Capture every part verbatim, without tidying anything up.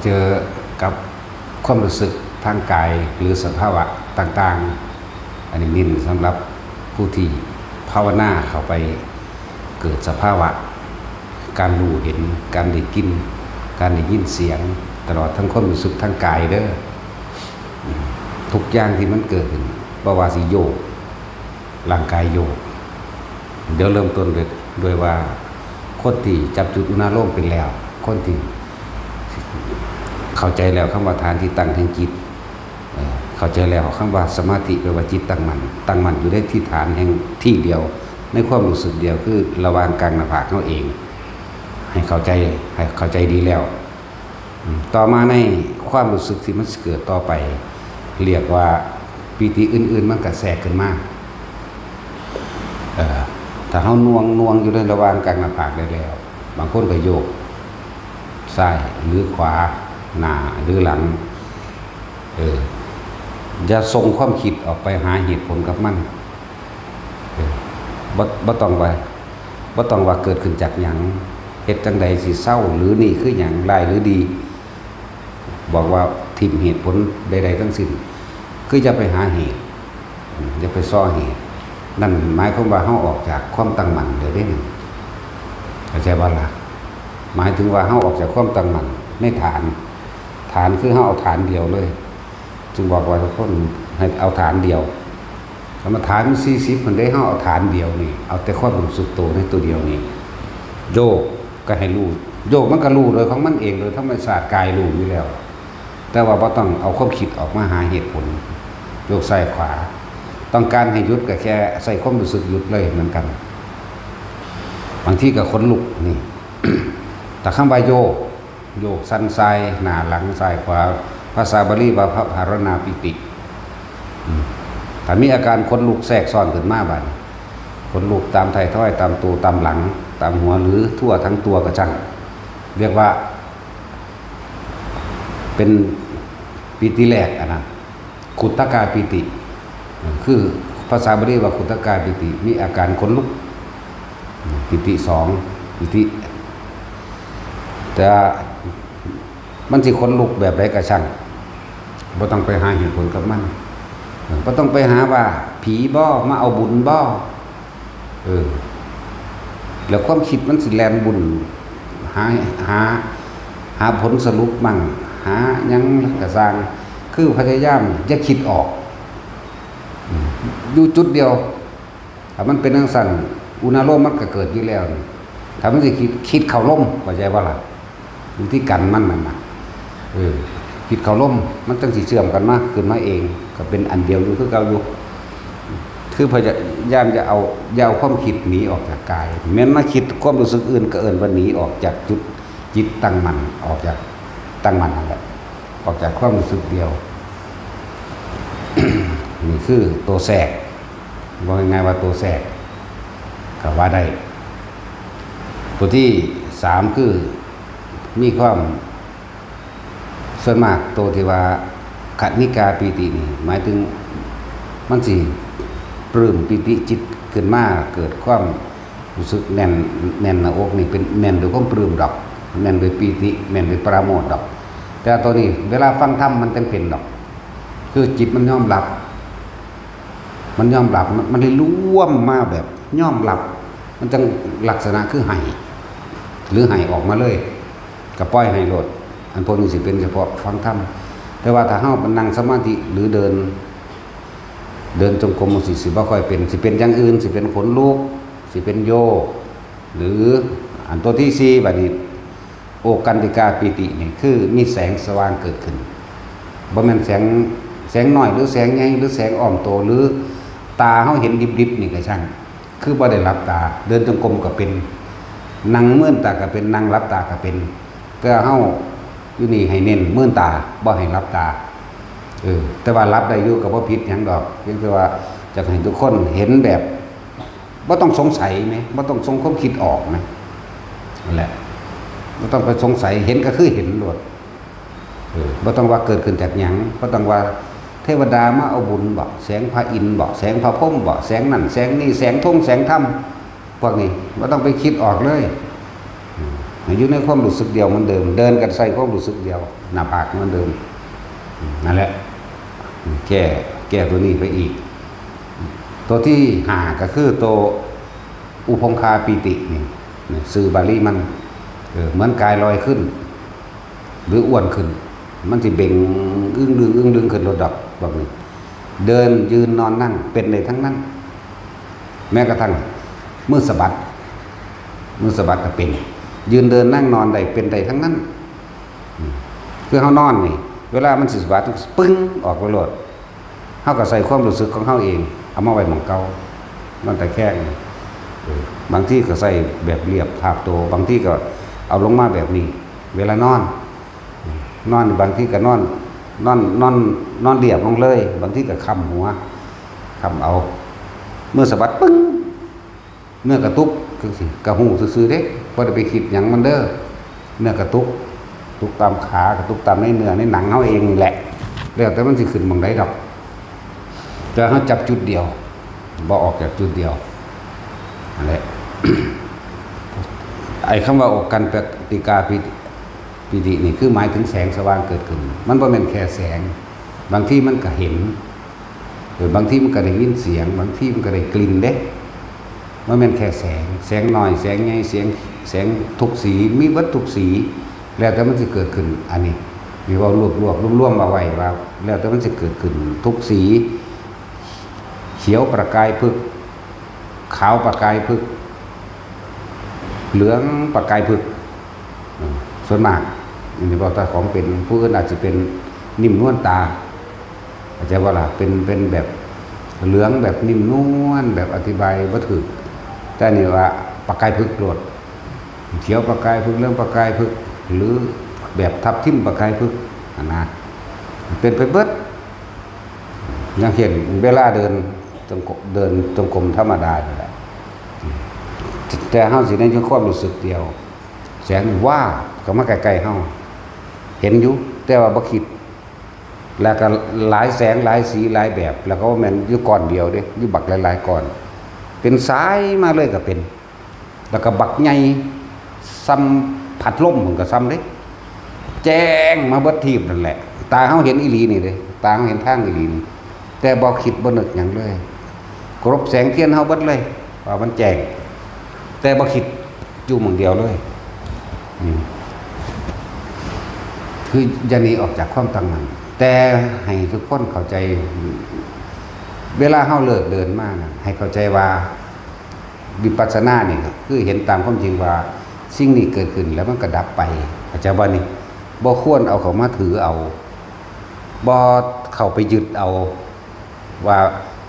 เจอกับความรู้สึกทางกายหรือสภาวะต่างๆ อันนี้เน้นสำหรับผู้ที่ภาวนาเข้าไปเกิดสภาวะการรู้เห็น การได้กิน การได้ยินเสียง ตลอดทั้งความรู้สึกทางกายเด้อ ทุกอย่างที่มันเกิดขึ้น บ่ว่าสิโยก ร่างกายโยก เดี๋ยวเริ่มต้นด้วยด้วยว่า คนที่จับจุดอุณาโลมเป็นแล้ว คนที่เข้าใจแล้วคำว่าฐานที่ตั้งแห่งจิต เอ่อเข้าใจแล้วคำว่าสมาธิแปลว่าจิตตั้งมั่น ตั้งมั่นอยู่ในที่ฐานแห่งที่เดียว ในความรู้สึกเดียว คือระหว่างกลางหน้าผากเฮาเอง ให้เข้าใจ ให้เข้าใจดีแล้ว อืม ต่อมาในความรู้สึกที่มันสิเกิดต่อไป เรียกว่าปีติอื่นๆ มันก็แทรกขึ้นมา เอ่อ ถ้าเฮาหน่วง หน่วงอยู่ในระหว่างกลางหน้าผากได้แล้ว บางคนก็โยก ซ้ายหรือขวา หน้าหรือหลัง เออ อย่าส่งความคิดออกไปหาเหตุผลกับมัน เออ บ่ บ่ต้องว่า บ่ต้องว่าเกิดขึ้นจากหยัง เฮ็ดจั่งใดสิเซา หรือนี่คือหยัง ร้ายหรือดี บอกว่าถิ่มเหตุผลใดๆทั้งสิ้น คืออย่าไปหาเหตุ อืม อย่าไปซอเหตุ นั่นหมายความว่าเฮาออกจากความตั้งมั่นแล้วเด้ เข้าใจบ่ล่ะ หมายถึงว่าเฮาออกจากความตั้งมั่นในฐาน ฐานคือเฮาเอาฐานเดียวเลย จึงบอกว่าทุกคนให้เอาฐานเดียว สมถะมันสี่สิบ มันได้ เฮาเอาฐานเดียวนี่ เอาแต่ความรู้สึกตัวในตัวเดียวนี่ โยกก็ให้รู้ โยกมันก็รู้โดยของมันเอง โดยธรรมชาติกายรู้อยู่แล้ว แต่ว่าบ่ต้องเอาความคิดออกมาหาเหตุผล โยกซ้ายขวา ต้องการให้หยุดก็แค่ใส่ความรู้สึกหยุดเลยเหมือนกัน บางทีก็ขนลุกนี่ แต่คำว่าโยก โยกสั่นส่าย หน้าหลัง ซ้ายขวา ภาษาบาลีว่าพระหรณาปีติ อืม ถ้ามีอาการขนลุกแทรกซ้อนขึ้นมาบัดนี้ ขนลุกตามไทยทอย ตามตัว ตามหลัง ตามหัว หรือทั่วทั้งตัวก็ช่าง เรียกว่า เป็นปีติแรกอะนะ ขุทกาปีติ คือภาษาบาลีว่าขุทกาปีติ มีอาการขนลุก ปีติสอง ปีติ แต่มันสิขนลุกแบบใดก็ช่าง บ่ต้องไปหาเหตุผลกับมัน เออ บ่ต้องไปหาว่าผีบ่ มาเอาบุญบ่ เออ แล้วความคิดมันสิแล่นบุ่น หา หา หาผลสรุปมั่ง หาหยังก็ซ่าง คือพยายามอย่าคิดออก อืม อยู่จุดเดียว ถ้ามันเป็นจั่งซั้น อุณาโลมมันก็เกิดอยู่แล้วนี่ ถ้ามันสิคิด คิดเข้าลม เข้าใจบ่ล่ะ วิธีกันมันนั่นน่ะ เออ คิดเข้าลม มันจั่งสิเชื่อมกันมา ขึ้นมาเอง ก็เป็นอันเดียวอยู่คือเก่าอยู่ คือพยายามจะเอา อย่าเอาความคิดหนีออกจากกาย แม้นมาคิดความรู้สึกอื่นก็เอิ้นว่าหนีออกจากจุดจิตตั้งมั่น ออกจากตั้งมั่นนั่นแหละ ออกจากความรู้สึกเดียว นี่คือตัวแทรก ว่าง่ายๆว่าตัวแทรก ก็ว่าได้ ตัวที่สามคือมีความ ส่วนมากตัวที่ว่าขณิกาปีตินี่ หมายถึงมันสิปลื้มปีติจิตขึ้นมา เกิดความรู้สึกแน่น แน่นหน้าอกนี่ เป็นแน่นด้วยความปลื้มดอก แน่นด้วยปีติ แน่นด้วยปราโมทย์ดอก แต่ตัวนี้เวลาฟังธรรมมันจั่งเป็นดอก คือจิตมันยอมรับ มันยอมรับ มัน มันได้รวมมาแบบยอมรับ มันจั่งลักษณะคือไห้ หรือไห้ออกมาเลย ก็ปล่อยไห้โลด อันพวกนี้สิเป็นเฉพาะฟังธรรม แต่ว่าถ้าเฮานั่งสมาธิหรือเดิน เดินจงกรมจั่งซี้ สิบ่ค่อยเป็น สิเป็นอย่างอื่น สิเป็นขนลุก สิเป็นโยก หรืออันตัวที่สี่บัดนี้ โอกันติกาปีตินี่ คือมีแสงสว่างเกิดขึ้น บ่แม่นแสง แสงน้อยหรือแสงใหญ่หรือแสงอ้อมโต หรือตาเฮาเห็นดิบๆนี่ก็ช่าง คือบ่ได้หลับตา เดินจงกรมก็เป็น นั่งมืนตาก็เป็น นั่งหลับตาก็เป็น แต่เฮาอยู่นี่ให้เน้นมืนตา บ่ให้หลับตา เออ แต่ว่าหลับได้อยู่ก็บ่ผิดหยังดอก เพียงแต่ว่าอยากให้ทุกคนเห็นแบบ บ่ต้องสงสัยแหม บ่ต้องส่งความคิดออกแหม นั่นแหละ บ่ต้องไปสงสัย เห็นก็คือเห็นโลด เออ บ่ต้องว่าเกิดขึ้นจากหยัง บ่ต้องว่าเทวดามาเอาบุญบ่ แสงพระอินทร์บ่ แสงพระพรหมบ่ แสงนั่นแสงนี่ แสงธงแสงธรรม พวกนี้บ่ต้องไปคิดออกเลย อืม อยู่ในความรู้สึกเดียวเหมือนเดิม เดินก็ใส่ความรู้สึกเดียว หน้าผากเหมือนเดิม นั่นแหละ แก้แก้ตัวนี้ไปอีก ตัวที่ห้าก็คือตัวอุพงคาปีตินี่ ชื่อบาลีมัน เออ เหมือนกายลอยขึ้น หรืออ้วนขึ้น มันสิเบ่งอึ้งลึงอึ้งลึงขึ้นโลดดอก แบบนี้ เดินยืนนอนนั่งเป็นได้ทั้งนั้น แม้กระทั่งมือสะบัด มือสะบัดก็เป็น ยืนเดินนั่งนอนได้เป็นได้ทั้งนั้น อืม คือเฮานอนนี่ เวลามันสิสะบัด ปึ้ง ออกไปโลด เฮาก็ใส่ความรู้สึกของเฮาเอง เอามาไว้หม่องเก่า นอนตะแคง เออ บางทีก็ใส่แบบเรียบทาบโต บางทีก็เอาลงมาแบบนี้ เวลานอน นอนบางทีก็นอน นอน นอน นอนเรียบลงเลย บางทีก็ค้ำหัว ค้ำเอา มือสะบัด ปึ้ง เนื้อกระตุกจังซี้ ก็ฮู้ซื่อๆเด้ บ่ได้ไปคิดหยังมันเด้อ เนื้อกระตุก ตุกตามขา กระตุกตามในเนื้อในหนังเฮาเองนี่แหละ แล้วแต่มันสิขึ้นหม่องใดดอก แต่เฮาจับจุดเดียว บ่ออกจากจุดเดียว นั่นแหละ ไอ้คำว่าโอกันปติกาปิติ ปิตินี่คือหมายถึงแสงสว่างเกิดขึ้น มันบ่แม่นแค่แสง บางทีมันก็เห็น หรือบางทีมันก็ได้ยินเสียง บางทีมันก็ได้กลิ่นเด้ มันแม่นแค่แสง แสงน้อย แสงใหญ่ แสง แสงทุกสี มีเบิดทุกสี แล้วแต่มันสิเกิดขึ้น อันนี้ นี่เว้ารวบๆ รวมๆ เอาไว้ว่า แล้วแต่มันสิเกิดขึ้นทุกสี เขียวประกายผึก ขาวประกายผึก เหลืองประกายผึก อืม ส่วนมาก อันนี้เว้าแต่ของเป็น ผู้อื่นอาจสิเป็นนิ่มนวลตา เข้าใจบ่ล่ะ เป็น เป็นแบบเหลืองแบบนิ่มนวล แบบอธิบายบ่ถูก แต่อันนี้ว่าประกายผึกโลด เขียวประกายผึก เหลืองประกายผึก หรือแบบทับทิมประกายผึก หั้นนะ เป็นไปเบิด อย่างเช่น เวลาเดินจงกรม เดินจงกรมธรรมดานี่แหละ แต่เฮาสิได้อยู่ความรู้สึกเดียว แสงวาบเข้ามาใกล้ๆเฮา เห็นอยู่ แต่ว่าบ่คิด แล้วก็หลายแสงหลายสีหลายแบบ แล้วก็บ่แม่นอยู่ก้อนเดียวเด้ อยู่บักหลายๆก้อน เป็นสายมาเลยก็เป็น แล้วก็บักใหญ่ส่ำพัดลมมันก็ส่ำเด้ แจ้งมาเบิดทีบนั่นแหละ ตาเฮาเห็นอีหลีนี่เด้ ตาเฮาเห็นทางอีหลีนี่ แต่บ่คิดบ่นึกหยังเลย กรบแสงเทียนเฮาเบิดเลย ว่ามันแจ้ง แต่บ่คิดอยู่หม่องเดียวเลย อืม คืออย่าหนีออกจากความตั้งมั่น แต่ให้ทุกคนเข้าใจ เวลาเฮาเลิกเดินมานะ ให้เข้าใจว่า วิปัสสนานี่คือเห็นตามความจริงว่าสิ่งนี้เกิดขึ้นแล้วมันก็ดับไป เข้าใจบ่นี่ บ่ควรเอาเข้ามาถือเอา บ่เข้าไปยึดเอา ว่า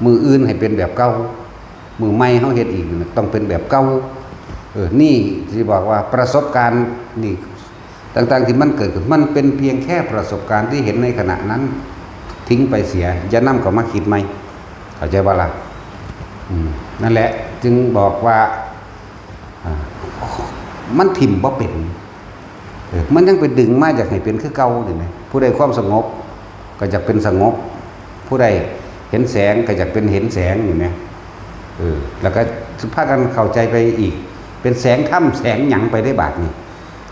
มื้ออื่นให้เป็นแบบเก่า มื้อใหม่เฮาเฮ็ดอีกต้องเป็นแบบเก่า เออ นี่สิบอกว่าประสบการณ์นี่ ต่างๆที่มันเกิดขึ้น มันเป็นเพียงแค่ประสบการณ์ที่เห็นในขณะนั้น ทิ้งไปเสีย อย่านำเข้ามาคิดใหม่ เข้าใจบ่ล่ะ อืม นั่นแหละ จึงบอกว่า อ่า มันถิ่มบ่เป็น เออ มันยังไปดึงมาอยากให้เป็นคือเก่านี่แหม ผู้ใดความสงบก็อยากเป็นสงบ ผู้ใดเห็นแสงก็อยากเป็นเห็นแสงนี่แหม เออ แล้วก็พากันเข้าใจไปอีก เป็นแสงธรรมแสงหยังไปได้บาดนี่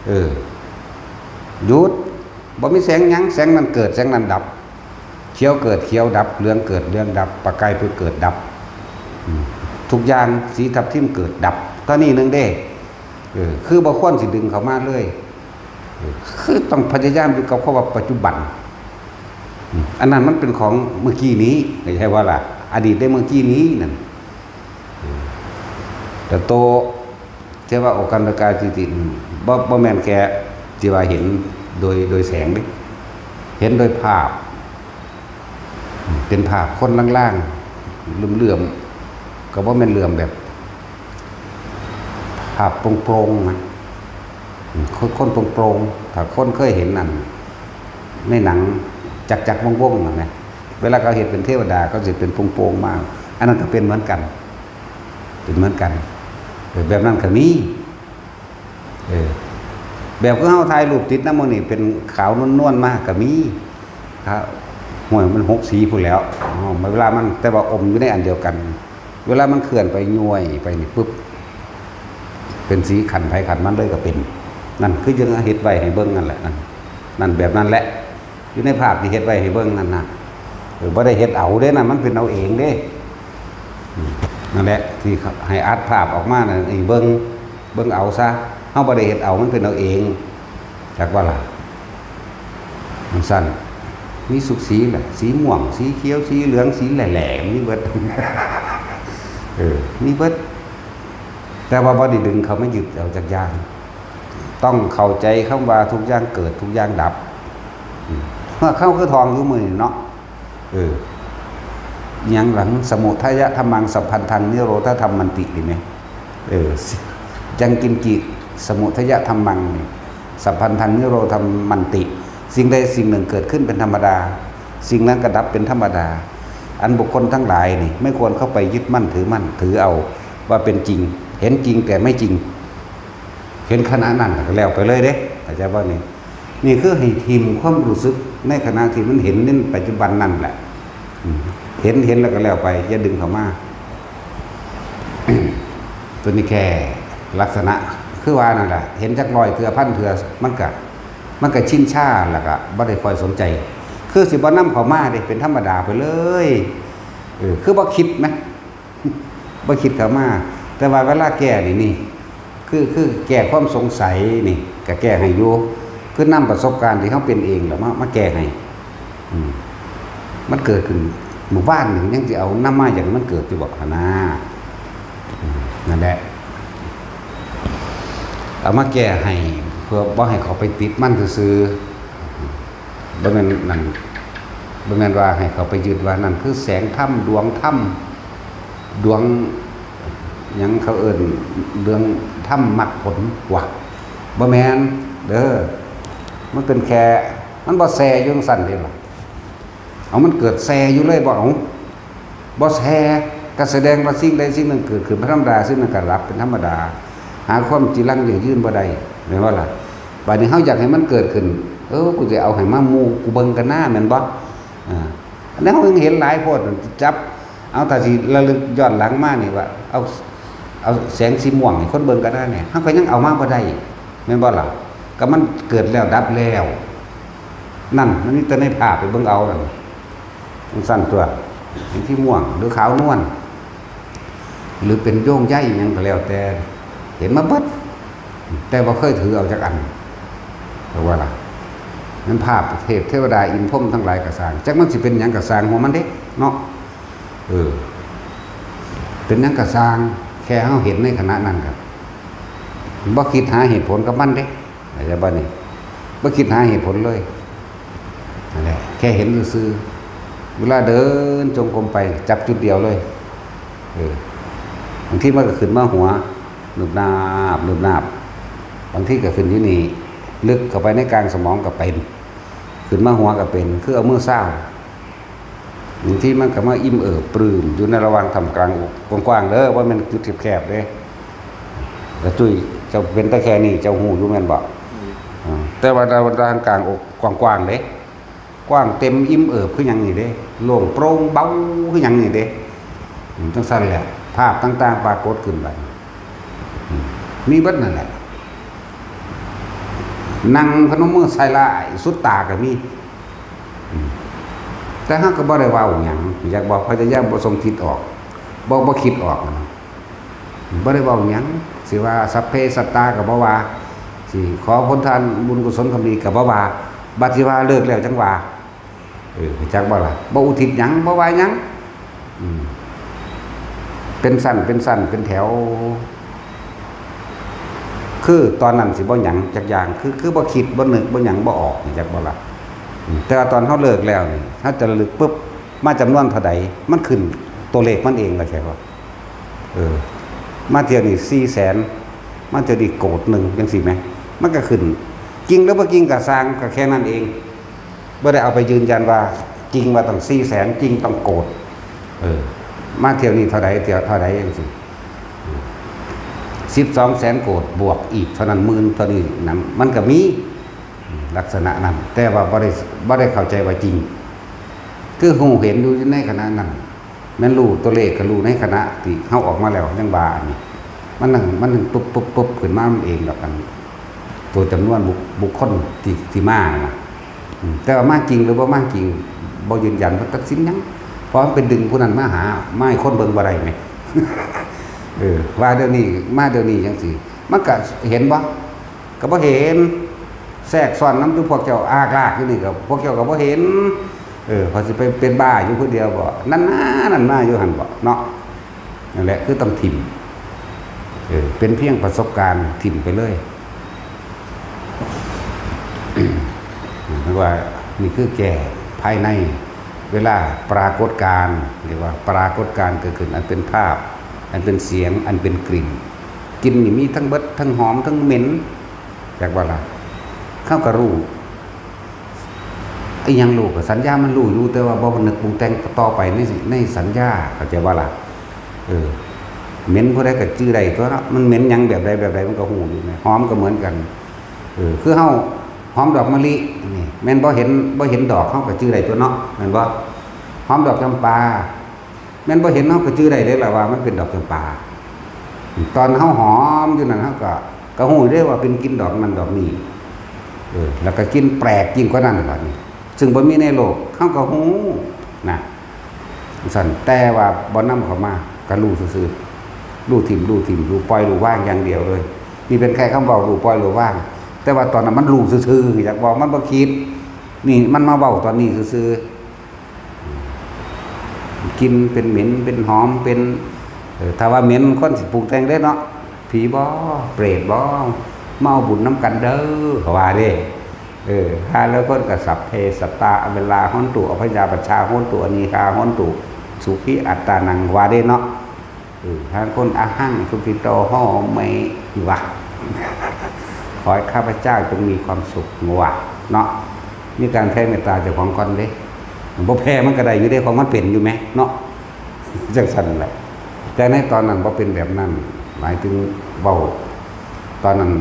เออ หยุด บ่มีแสงหยัง แสงนั้นเกิด แสงนั้นดับ เขียวเกิด เขียวดับ เหลืองเกิด เหลืองดับ ประกายผึกเกิดดับ อืม ทุกอย่าง สีทับทิมเกิดดับ เท่านี้หนึ่งเด้ เออ คือบ่ควรสิดึงเข้ามาเลย เออ คือต้องพยายามอยู่กับคำว่าปัจจุบัน อืม อันนั้นมันเป็นของเมื่อกี้นี้ เข้าใจบ่ล่ะ อดีตได้เมื่อกี้นี้นั่น เออ แต่โต ที่ว่าโอกันตกาจิตินี่ บ่ บ่แม่นแค่ที่ว่าเห็นโดย โดยแสงเด้ เห็นโดยภาพ เป็นภาพคนลางๆ เหลื่อมๆ ก็บ่แม่นเหลื่อมแบบ ภาพโปร่งๆ นะ คน คนโปร่งๆ ถ้าคนเคยเห็นนั่น ในหนังจักรๆ วงศ์ๆ นั่นนะ เวลาเขาเห็นเป็นเทวดา เขาสิเป็นโปร่งๆ มาก อันนั้นก็เป็นเหมือนกัน เป็นเหมือนกัน เออ แบบนั้นก็มี เออ แบบคือเฮาถ่ายรูปติดนำหมู่นี่ เป็นขาวนวลๆ มากก็มี ครับ ห้วยมันหกสีพู้นแหล้ว อ๋อ เวลามัน แต่ว่าอมอยู่ในอันเดียวกัน เวลามันเคลื่อนไปย้วยไปนี่ปุ๊บ เป็นสีขันไผขันมันเลยก็เป็น นั่นคือยังเฮ็ดไว้ให้เบิ่งนั่นแหละนั่นนั่นแบบนั้นแหละ อยู่ในภาพที่เฮ็ดไว้ให้เบิ่งนั่นนะเออบ่ได้เฮ็ดเอาเด้นั่นมันเป็นเอาเองเด้อืมนั่นแหละที่ให้อัดภาพออกมานั่นให้เบิ่งเบิ่งเอาซะเฮาบ่ได้เฮ็ดเอามันเป็นเอาเองจักว่าล่ะมันสั้นมีสุกสีแหละสีม่วงสีเขียวสีเหลืองสีแหล่ๆมีเบิดเออมีเบิดแต่ว่าบ่ได้ดึงเขามายึดเอาจักอย่าง ต้องเข้าใจคำว่าทุกอย่างเกิดทุกอย่างดับอืมว่าเข้าคือทองอยู่มื้อนี้เนาะเออหยังหลังสมุทัยธรรมังสัพพันธังนิโรธธรรมันติดีไหมเออยังกินจิสมุทัยธรรมังนี่สัพพันธังนิโรธธรรมันติ สิ่งใดสิ่งหนึ่งเกิดขึ้นเป็นธรรมดา สิ่งนั้นก็ดับเป็นธรรมดา อันบุคคลทั้งหลายนี่ไม่ควรเข้าไปยึดมั่นถือมั่นถือเอาว่าเป็นจริง เห็นจริงแต่ไม่จริง เห็นขณะนั้นก็แล้วไปเลยเด้เข้าใจบ่นี่นี่คือให้ทิ่มความรู้สึกในขณะที่มันเห็นในปัจจุบันนั่นแหละอืมเห็นเห็นแล้วก็แล้วไปอย่าดึงเข้ามาตัวนี้แค่ลักษณะคือว่านั่นแหละเห็นจักร้อยเทื่อพันเทื่อมันก็มันก็ชินชาแล้วก็บ่ได้ค่อยสนใจคือสิบ่นำเข้ามาเด้เป็นธรรมดาไปเลยเออคือบ่คิดไหม บ่คิดเข้ามา แต่ว่าเวลาแก้นี่นี่คือคือแก้ความสงสัยนี่ก็แก้ให้อยู่คือนำประสบการณ์ที่เฮาเป็นเองล่ะมามาแก้ให้อืมมันเกิดขึ้นมื้อวานนี่ยังสิเอานำมาอย่างมันเกิดอยู่บ่หั่นนะอืมนั่นแหละเอามาแก้ให้เพื่อบ่ให้เขาไปติดมันซื่อๆ บ่แม่นนั่นบ่แม่นว่าให้เขาไปยึดว่านั่นคือแสงธรรมดวงธรรมดวงหยังเขาเอิ้นเรื่องธรรมมรรคผลว่ะบ่แม่นเด้อมันเป็นแค่มันบ่แซ่อยู่จั่งซั้นเด้ล่ะเอามันเกิดแซ่อยู่เลยบ่เอา บ่แซ่ก็แสดงว่าสิ่งใดสิ่งหนึ่งเกิดขึ้นเป็นธรรมดาสิ่งนั้นก็ดับเป็นธรรมดา หาความจีรังยั่งยืนบ่ได้แม่นบ่ล่ะบัดนี้เฮาอยากให้มันเกิดขึ้น เออกูจะเอาให้มาหมู่กูเบิ่งกันหน้าแม่นบ่อ่าอันนั้นเฮายังเห็นหลายโพดจับ เอาถ้าสิระลึกย้อนหลังมานี่ว่าเอาเอาแสงสีม่วงให้คนเบิ่งกันหน้าเนี่ยเฮาก็ยังเอามาบ่ได้แม่นบ่ล่ะก็มันเกิดแล้วดับแล้ว นั่นมันมีแต่ในภาพไปเบิ่งเอานั่น จั่งซั้นตั๊วเป็นสีม่วงหรือขาวนวลหรือเป็นโยงใยหยังก็แล้วแต่เห็นมาเบิดแต่บ่เคยถือเอาจักอันเพราะว่าล่ะมันภาพเทพเทวดาอินทร์พรหมทั้งหลายก็ซ่างจักมันสิเป็นหยังก็ซ่างของมันเด้เนาะเออเป็นหยังก็ซ่างแค่เฮาเห็นในขณะนั้นก็บ่คิดหาเหตุผลกับมันเด้เข้าใจบ่นี่บ่คิดหาเหตุผลเลย นั่นแหละแค่เห็นซื่อๆเวลาเดินจงกรมไปจับจุดเดียวเลยเออบางทีมันก็ขึ้นมาหัวหนุบหนาบหนุบหนาบบางทีก็ขึ้นอยู่นี่ลึกเข้าไปในกลางสมองก็เป็นขึ้นมาหัวก็เป็นคือเอามือซาวบางทีมันก็มาอิ่มเอิบปลื้มอยู่ในระหว่างท่ามกลางอกกว้างๆเด้อว่ามันจุดแคบๆเด้กระจุยเจ้าเป็นตาแค่นี้เจ้าฮู้อยู่แม่นบ่ อ่าแต่ว่าดาวดางกลางอกกว้างๆเด้กว้างเต็มอิ่มเอิบคือหยังนี่เด้โล่งโปร่งเบาคือหยังนี่เด้อืมจังซั่นแหละภาพต่างๆปรากฏขึ้นบัดนี้อืมมีเบิดนั่นแหละนั่งพนมมือใส่ลายสุดตาก็มีอืมแต่เฮาก็บ่ได้เว้าหยังอยากบอกพยายามบ่ส่งจิตออกบ่บ่คิดออกนะ บ่ได้เว้าหยังสิว่าสัพเพสัตตาก็บ่ว่าสิขอผลทานบุญกุศลความดีก็บ่ว่าบัดสิว่าเลิกแล้วจังว่าเออจักบ่ล่ะบ่อุทิศหยังบ่ว่าหยังอืมเป็นชั้นเป็นชั้นเป็นแถว คือตอนนั้นสิบ่หยังจักอย่างคือคือบ่คิดบ่นึกบ่หยังบ่ออกนี่จักบ่ล่ะอืมแต่ว่าตอนเฮาเลิกแล้วนี่เฮาจะระลึกปุ๊บมาจำนวนเท่าใดมันขึ้นตัวเลขมันเองว่าใช่บ่ เออมาเที่ยวนี่สี่แสนมาเที่ยวนี่โกดหนึ่งจังซี่ไหมมันก็ขึ้นจริงหรือบ่จริงก็ซ่างก็แค่นั้นเองบ่ได้เอาไปยืนยันว่าจริงว่าต้องสี่แสนจริงต้องโกดเออมาเที่ยวนี่เท่าใดเที่ยวเท่าใดจังซี่สิบสองแสนโกดบวกอีกเท่านั้นหมื่นเท่านี้นะมันก็มีลักษณะนั้นแต่ว่าบ่ได้บ่ได้เข้าใจว่าจริงคือฮู้เห็นอยู่ในขณะนั้น แม่นรู้ตัวเลขก็รู้ในขณะที่เฮาออกมาแล้วยังว่าอันนี้มันนั่งมันนั่งปุ๊บปุ๊บปุ๊บขึ้นมามันเองดอกกัน ตัวจำนวนบุคบุคคลที่ที่มานะ อืม แต่ว่ามาจริงหรือบ่มาจริง บ่ยืนยัน บ่ตัดสินหยัง เพราะมันเป็นดึงผู้นั้นมาหา มาให้คนเบิ่งบ่ได้ไง เออ ว่าเดี๋ยวนี้ มาเดี๋ยวนี้จังซี่ มันก็เห็นบ่ ก็บ่เห็น แทรกซ้อนนำอยู่พวกเจ้าอากลากอยู่นี่ก็ พวกเจ้าก็บ่เห็น เออ เขาสิไปเป็นบ้าอยู่ผู้เดียวบ่ นั่นนะ นั่นมาอยู่หั่นบ่ เนาะ นั่นแหละ คือต้องถิ่ม เออ เป็นเพียงประสบการณ์ ถิ่มไปเลย เรียกว่า นี่คือแก่ภายใน เวลาปรากฏการณ์ เรียกว่าปรากฏการณ์เกิดขึ้น อันเป็นภาพ อันเป็นเสียง อันเป็นกลิ่น กลิ่นนี่มีทั้งเบิด ทั้งหอม ทั้งเหม็น จักว่าล่ะ เฮาก็ฮู้ อีหยังฮู้ ก็สัญญามันฮู้อยู่ แต่ว่าบ่นึกปรุงแต่งต่อไปในในสัญญา เข้าใจบ่ล่ะ เออ เหม็นผู้ใดก็จื่อได้ตั๊วเนาะ มันเหม็นหยังแบบใดแบบใดมันก็ฮู้อยู่แหม หอมก็เหมือนกัน เออ คือเฮาหอมดอกมะลินี่ แม่นบ่เห็น บ่เห็นดอกเฮาก็จื่อได้ตั๊วเนาะ แม่นบ่ หอมดอกจำปา แม่นบ่เห็นเฮาก็จื่อได้เด้ล่ะว่ามันเป็นดอกจำปา ตอนเฮาหอมอยู่นั่นเฮาก็ ก็ฮู้เด้ว่าเป็นกลิ่นดอกนั้นดอกนี้ เออ แล้วก็กลิ่นแปลกยิ่งกว่านั้นบัดนี้ ซึ่งบ่มีในโลก เฮาก็ฮู้นะ ซั่น แต่ว่าบ่นำเข้ามา ก็ฮู้ซื่อๆ ฮู้ถิ่ม ฮู้ถิ่ม ฮู้ปล่อย ฮู้วางอย่างเดียวเลย นี่เป็นแค่คำเว้า ฮู้ปล่อย ฮู้วาง แต่ว่าตอนนั้นมันฮู้ซื่อๆ อยากบอกมันบ่คิด นี่มันมาเว้าตอนนี้ซื่อๆ กลิ่นเป็นเหม็น เป็นหอม เป็น เออ ถ้าว่าเหม็น คนสิปรุงแต่งเด้เนาะ ผีบ่ เปรตบ่ มาเอาบุญนำกันเด้อ เขาว่าเด้ เออ ห่าลางคนก็ สัพเพสัตตา อเวรา หนตุ อัพพยาปัชชา หนตุ อนีฆา หนตุ สุขีอัตตานัง ว่าเด้เนาะ เออ ห่าลางคน อะหัง สุขิโต โหมิ ว่า ขอให้ข้าพเจ้าจงมีความสุข ว่าเนาะ มีการแผ่เมตตาเจ้าของก่อนเด้ บ่แผ่มันก็ได้อยู่เด้ ของมันเป็นอยู่แหมเนาะ จังซั่นแหละ แต่ในตอนนั้นบ่เป็นแบบนั้น หมายถึงเว้า ตอนนั้น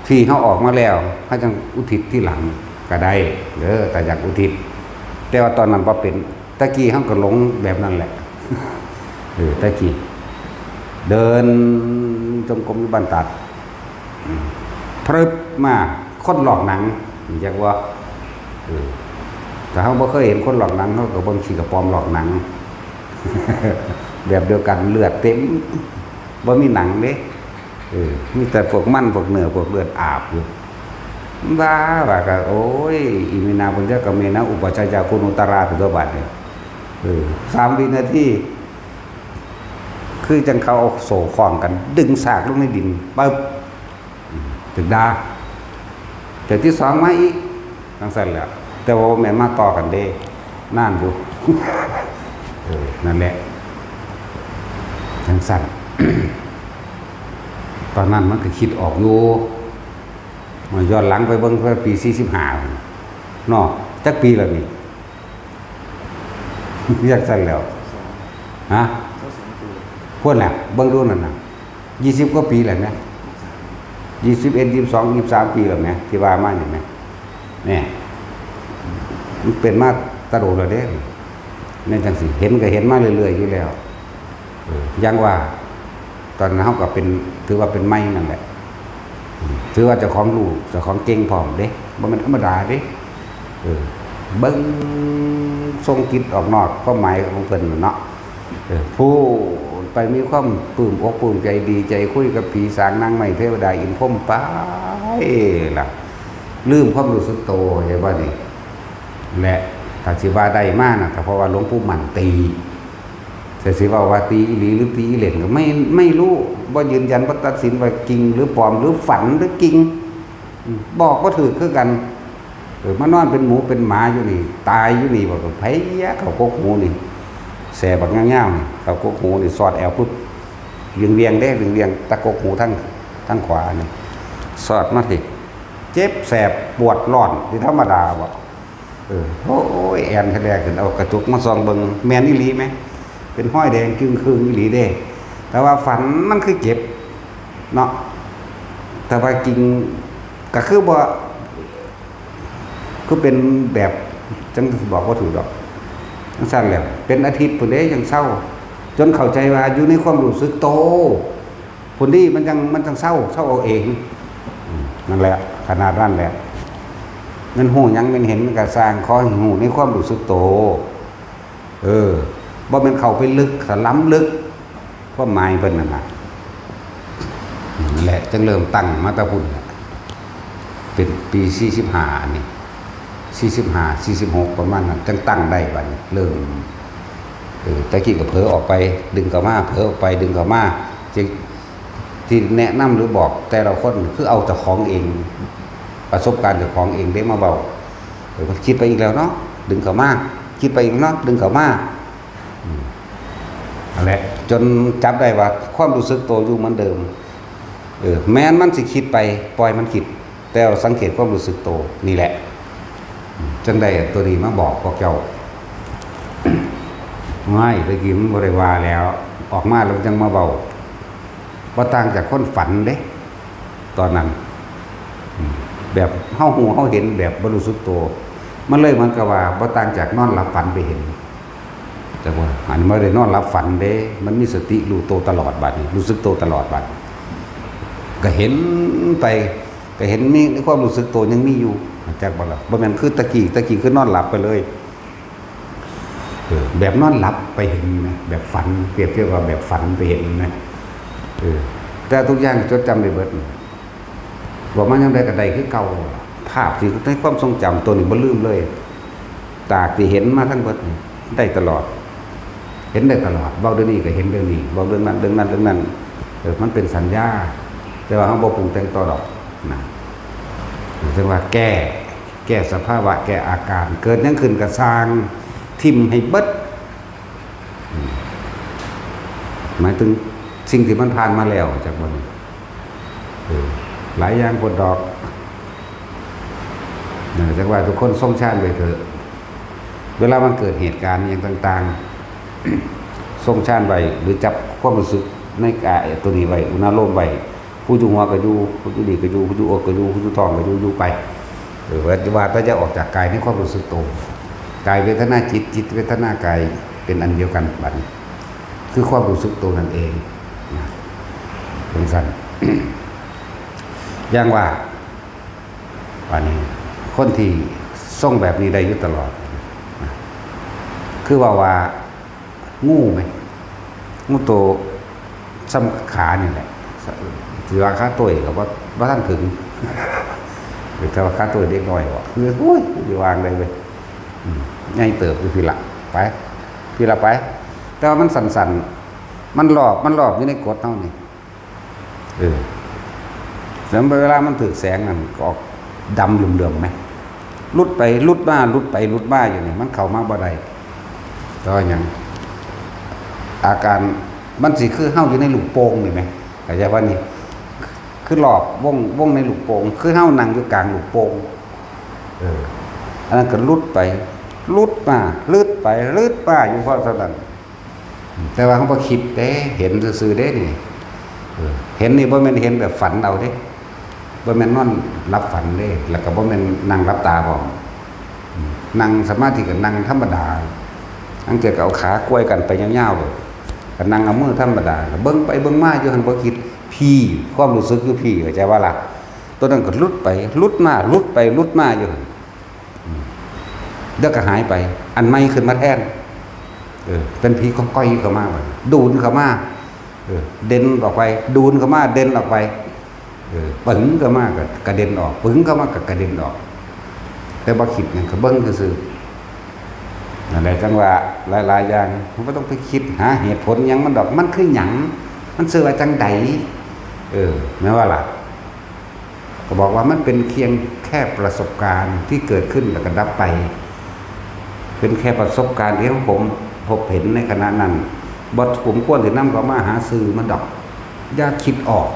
ที่เฮาออกมาแล้ว เฮาจั่งอุทิศทีหลังก็ได้เด้อ ถ้าอยากอุทิศ แต่ว่าตอนนั้นบ่เป็น แต่กี้เฮาก็หลงแบบนั้นแหละ เออ แต่กี้ เดินจงกรมอยู่บ้านตาด อืม พรึบมา คนลอกหนัง จักว่า เออ ถ้าเฮาบ่เคยเห็นคนลอกหนัง เฮาก็เบิ่งขี้กระป๋อมลอกหนัง แบบเดียวกัน เลือดเต็ม บ่มีหนังเด้ เออ มีแต่พวกมัน พวกเนื้อ พวกเลือดอาบอยู่ บ้า ว่าก็ โอ้ย อิมินา ปุญญกรรมเมนะ อุปัชฌากุณุตตรา ตัวบัดนี่ เออ สามวินาที คือจั่งเขาเอาโซ่คล้องกัน ดึงซากลงในดิน ปึ๊บ อืม ถูกด่า เทื่อที่สองมาอีก จั่งซั่นแหละ แต่ว่าบ่แม่นมาต่อกันเด้ นานอยู่ เออ นั่นแหละ จั่งซั่น ตอนนั้นมันก็คิดออกอยู่ ย้อนหลังไปเบิ่ง ปีสี่สิบห้า เนาะ จักปีแล้วนี่ จั่งซั่นแล้ว ฮะ พุ้นแหละ เบิ่งดูนั่นน่ะ ยี่สิบกว่าปีแล้วแหม ยี่สิบเอ็ด ยี่สิบสอง ยี่สิบสาม ปีแล้วแหม ที่ว่ามานี่แหม เนี่ย มันเป็นมาแต่โดนแล้วเด้ แม่นจั่งซี้ เห็นก็เห็นมาเรื่อยๆอยู่แล้ว เออ อย่างว่า ตอนนั้นเฮาก็เป็น ถือว่าเป็นใหม่นั่นแหละ อืม ถือว่าเจ้าของรู้ เจ้าของเก่งพร้อมเด้ บ่แม่นธรรมดาเด้ เออ เบิ่งทรงจิตออกนอกความหมายของเพิ่นน่ะเนาะ เออ พู้นไปมีความปลื้มอกปลื้มใจ ดีใจ คุยกับผีสางนางไม้เทวดาอินพรหมไปล่ะ ลืมความรู้สึกโต เห็นบ่นี่ และถ้าสิว่าได้มาน่ะ ก็เพราะว่าหลวงปู่มั่นตี แต่สิเว้าว่าตีอีหลีหรือตีอีเล่นก็ไม่ ไม่รู้ บ่ยืนยัน บ่ตัดสินว่าจริงหรือปลอม หรือฝันหรือจริง อืม บอกบ่ถูกคือกัน เออ มานอนเป็นหมูเป็นหมาอยู่นี่ ตายอยู่นี่ บอกว่าไผเข้ากกหูนี่ แสบักยาวๆนี่ เข้ากกหูนี่ สอดแอวปุ๊บ เวียงๆเด้ เวียงๆ ตะกกหูทาง ทางขวานี่ สอดมาสิ เจ็บแสบปวดร้อนที่ธรรมดาบ่ เออ โอ้ย แอ่นแท้ๆ ขึ้นเอากระจกมาส่องเบิ่ง แม่นอีหลีแหม เป็นฮอยแดงจึ่งครึ่งอีหลีเด้ แต่ว่าฝันมันคือเจ็บ เนาะ แต่ว่าจริงก็คือบ่ คือเป็นแบบ จั่งสิบอกบ่ถูกดอก จั่งซั่นแหละ เป็นอาทิตย์พุ้นเด้ จั่งเซา จนเข้าใจว่าอยู่ในความรู้สึกโต พุ้นเด้ มันจั่ง มันจั่งเซา เซาเอาเอง อืม นั่นแหละ ขนาดนั้นแหละ มันฮู้หยังมันเห็นมันก็ซ่าง ขอให้ฮู้ในความรู้สึกโต เออ บ่แม่นเข้าไปลึก สะล้ำลึก ความหมายเพิ่นนั่นน่ะ นั่นแหละ จั่งเริ่มตั้งมาแต่พุ้นน่ะ เป็นปีสี่สิบห้านี่ สี่สิบห้า สี่สิบหก ประมาณนั้น จั่งตั้งได้บัดนี้ เริ่ม เออ แต่กี้ก็เผลอออกไป ดึงเข้ามา เผลอออกไป ดึงเข้ามา จั่ง ที่แนะนำหรือบอกแต่ละคน คือเอาเจ้าของเอง ประสบการณ์เจ้าของเองเด้มาเว้า เออ มันคิดไปอีกแล้วเนาะ ดึงเข้ามา คิดไปอีกเนาะ ดึงเข้ามา อืม นั่นแหละ จนจับได้ว่าความรู้สึกโตอยู่เหมือนเดิม เออ แม้นมันสิคิดไป ปล่อยมันคิด แต่เราสังเกตความรู้สึกโตนี่แหละ อืม จั่งได้ตัวนี้มาบอกพวกเจ้า ง่าย ตะกี้มันบ่ได้ว่าแล้ว ออกมาแล้วจั่งมาเว้า บ่ต่างจากคนฝันเด้ ตอนนั้น อืม แบบเฮาฮู้เฮาเห็นแบบบ่รู้สึกโต มันเลยเหมือนกับว่าบ่ต่างจากนอนหลับฝันไปเห็น แต่ว่าอันนี้บ่ได้นอนหลับฝันเด้ มันมีสติรู้โตตลอดบัดนี้ รู้สึกโตตลอดบัด ก็เห็นไป ก็เห็นมีในความรู้สึกโตยังมีอยู่ จักบ่ล่ะ บ่แม่นคือตะกี้ ตะกี้คือนอนหลับไปเลย เออ แบบนอนหลับไปเห็นนะ แบบฝัน เปรียบเทียบว่าแบบฝันไปเห็นนะ เออ แต่ทุกอย่างจดจำได้เบิด ว่ามันยังได้ก็ได้คือเก่า ภาพที่ในความทรงจำตัวนี้บ่ลืมเลย จากที่เห็นมาทั้งเบิดนี่ได้ตลอด เห็นได้ตลอด เว้าเรื่องนี้ก็เห็นเรื่องนี้ เว้าเรื่องนั้น เรื่องนั้น เรื่องนั้น เออ มันเป็นสัญญา แต่ว่าเราบ่ปรุงแต่งต่อดอกนะ เรียกว่าแก้ แก้สภาวะ แก้อาการ เกิดหยังขึ้นก็ซ่าง ถิ่มให้เบิด อืม หมายถึงสิ่งที่มันผ่านมาแล้ว จากบ่นี้ เออ หลายอย่างโพดดอก นะ จักว่าทุกคนทรงฌานไว้เถอะ เวลามันเกิดเหตุการณ์อหย่างต่างๆ ทรงฌานไว้ หรือจับความรู้สึกในกายตัวนี้ไว้ อุณาโลมไว้ ผู้อยู่หัวก็อยู่ ผู้อยู่นี่ก็อยู่ ผู้อยู่อกก็อยู่ ผู้อยู่ท้องก็อยู่ อยู่ไป เออ ว่า ว่าแต่จะออกจากกายในความรู้สึกโต กายเวทนาจิต จิตเวทนากาย เป็นอันเดียวกันบัดนี้ คือความรู้สึกโตนั่นเองนะ เป็นสั้น อย่างว่า อันนี้ คนที่ทรงแบบนี้ได้อยู่ตลอดนะ คือว่าว่า งูไหม งูโตส่ำขานี่แหละ สิว่าขาโตยก็บ่ บ่ทันถึง หรือแต่ว่าขาโตยเด็กน้อยบ่ คือ โอ้ย สิวางได้เว้ย อืม ใหญ่เติบอยู่พี้ละ ไป พี้ละไป แต่ว่ามันสั้นๆ มันรอบ มันรอบอยู่ในกฎเฮานี่ เออ แล้วเวลามันถืกแสงนั่นก็ออกดำเหลื่อมๆไหม หลุดไปหลุดมา หลุดไปหลุดมาอยู่นี่ มันเข้ามาบ่ได้ เพราะหยัง อาการมันสิคือเฮาอยู่ในลูกโป่งนี่ไหม เข้าใจว่านี่ คือรอบวง วงในลูกโป่ง คือเฮานั่งอยู่กลางลูกโป่ง เออ อันนั้นก็หลุดไป หลุดมา หลุดไป หลุดมา อยู่เพราะเท่านั้น แต่ว่าเฮาบ่คิดเด้ เห็นซื่อๆเด้นี่ เออ เห็นนี่บ่แม่นเห็นแบบฝันเอาเด้ บ่แม่นนอนหลับฝันเด้ แล้วก็บ่แม่นนั่งหลับตาพร้อม อืม นั่งสมาธิก็นั่งธรรมดา ลางเทื่อก็เอาขากวยกันไปยาวๆโลด ก็นั่งเอามือธรรมดา ก็เบิ่งไปเบิ่งมาอยู่หั่น บ่คิด พี้ ความรู้สึกอยู่พี้ เข้าใจบ่ล่ะ ตัวนั้นก็หลุดไป หลุดมา หลุดไป หลุดมาอยู่หั่น อืม แล้วก็หายไป อันใหม่ขึ้นมาแทน เออ เป็นพี้ก้อยๆเข้ามาบัดนี้ ดูดเข้ามา เออ เด่นออกไป ดูดเข้ามา เด่นออกไป เออ ปึ๋งเข้ามาก็กระเด็นออก ปึ๋งเข้ามาก็กระเด็นออก แต่บ่คิดหยัง ก็เบิ่งซื่อๆ นั่นแหละ จั่งว่าหลายๆอย่าง มันบ่ต้องไปคิดหาเหตุผลหยังมันดอก มันคือหยัง มันซื่อว่าจั่งใด เออ แม่นว่าล่ะ ก็บอกว่ามันเป็นเพียงแค่ประสบการณ์ที่เกิดขึ้นแล้วก็ดับไป เป็นแค่ประสบการณ์ที่ผมพบเห็นในขณะนั้น บ่สมควรสินำเข้ามาหาซื่อมันดอก อย่าคิดออก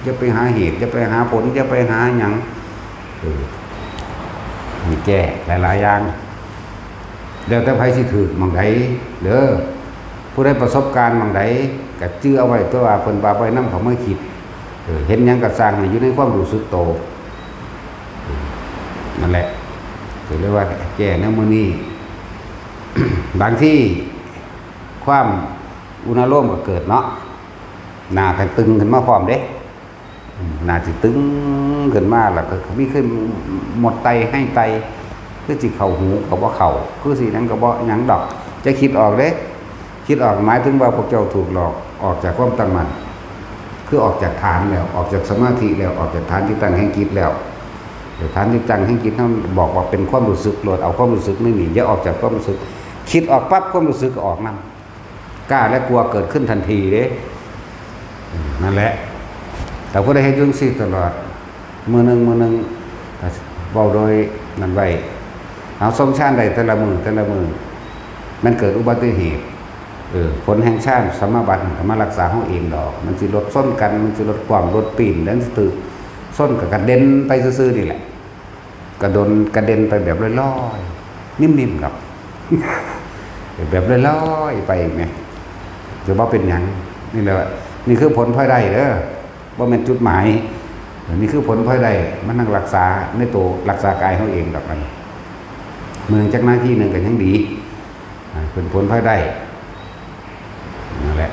อย่าไปหาเหตุ อย่าไปหาผล อย่าไปหาหยัง เออ มีแก้หลายๆอย่าง แล้วแต่ไผสิถืกหม่องใดเด้อ ผู้ใดประสบการณ์หม่องใดก็จื่อเอาไว้ แต่ว่าเพิ่นว่าบ่ให้นำเข้ามาคิด เออ เห็นหยังก็ซ่างให้อยู่ในความรู้สึกโต เออ นั่นแหละ ก็เรียกว่าแก้แนวมื้อนี้ บางทีความอุณาโลมก็เกิดเนาะ หน้าก็ตึงขึ้นมาพร้อมเด้ หน้าสิตึงขึ้นมา แล้วก็มีคือหมดไตไห้ไต คือสิเข้าหูก็บ่เข้า คือสิหยังก็บ่หยังดอก จะคิดออกเด้ คิดออกหมายถึงว่าพวกเจ้าถูกหลอกออกจากความตั้งมั่น คือออกจากฐานแล้ว ออกจากสมาธิแล้ว ออกจากฐานที่ตั้งแห่งจิตแล้ว ฐานที่ตั้งแห่งจิตนั้นบอกว่าเป็นความรู้สึกโลด เอาความรู้สึกไม่มี อย่าออกจากความรู้สึก คิดออกปั๊บความรู้สึกก็ออกนำ กล้าและกลัวเกิดขึ้นทันทีเด้ นั่นแหละ แต่ผู้ใดเฮ็ดจั่งซี้ตลอด มื้อหนึ่งมื้อหนึ่ง เว้าโดยนั่นไว้ เอาทรงฌานได้แต่ละมื้อแต่ละมื้อ มันเกิดอุบัติเหตุ เออ ผลแห่งฌานสมาบัติมันก็มารักษาเฮาเองดอก มันสิรถชนกัน มันสิรถคว่ำรถปีน แล้วสิถืกชนก็กระเด็นไปซื่อๆนี่แหละ กระโดนกระเด็นไปแบบลอยๆ นิ่มๆดอก แบบลอยๆไปแหม จะว่าเป็นหยัง นี่แหละ นี่คือผลพลอยได้เด้อ บ่แม่นจุดหมาย นี่คือผลพลอยได้ มันนั่งรักษาในตัว รักษากายเฮาเองดอก อันนี้ มื้อหนึ่งจักนาทีหนึ่งก็ยังดี อ่า เป็นผลพลอยได้ นั่นแหละ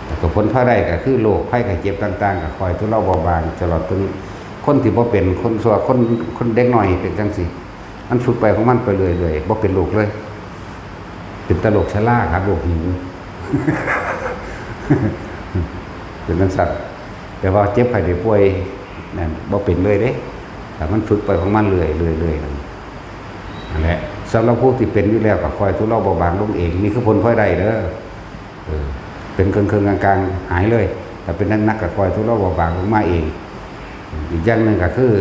แล้วก็ผลพลอยได้ก็คือโรคภัยไข้เจ็บต่างๆ ก็คอยทุเลาเบาบาง ตลอดถึงคนที่บ่เป็น คนซั่ว คน คนเด็กน้อยเป็นจั่งซี้ มันฝึกไปของมันไปเรื่อยๆ บ่เป็นโรคเลย เป็นแต่โรคชราครับ โรคหิว เป็นจั่งซั้น แต่ว่าเจ็บไข้ได้ป่วยนั่นบ่เป็นเลยเด้ แต่มันฝึกไปของมันเรื่อยๆ เรื่อยๆ นั่น นั่นแหละ สำหรับผู้ที่เป็นอยู่แล้วก็คอยทุเลาเบาบางลงเอง นี่คือผลพลอยได้เด้อ เออ เป็นเครื่องๆ กลางๆ หายเลย แต่เป็นหนักๆ ก็คอยทุเลาเบาบางลงมาเอง อีกอย่างหนึ่งก็คือ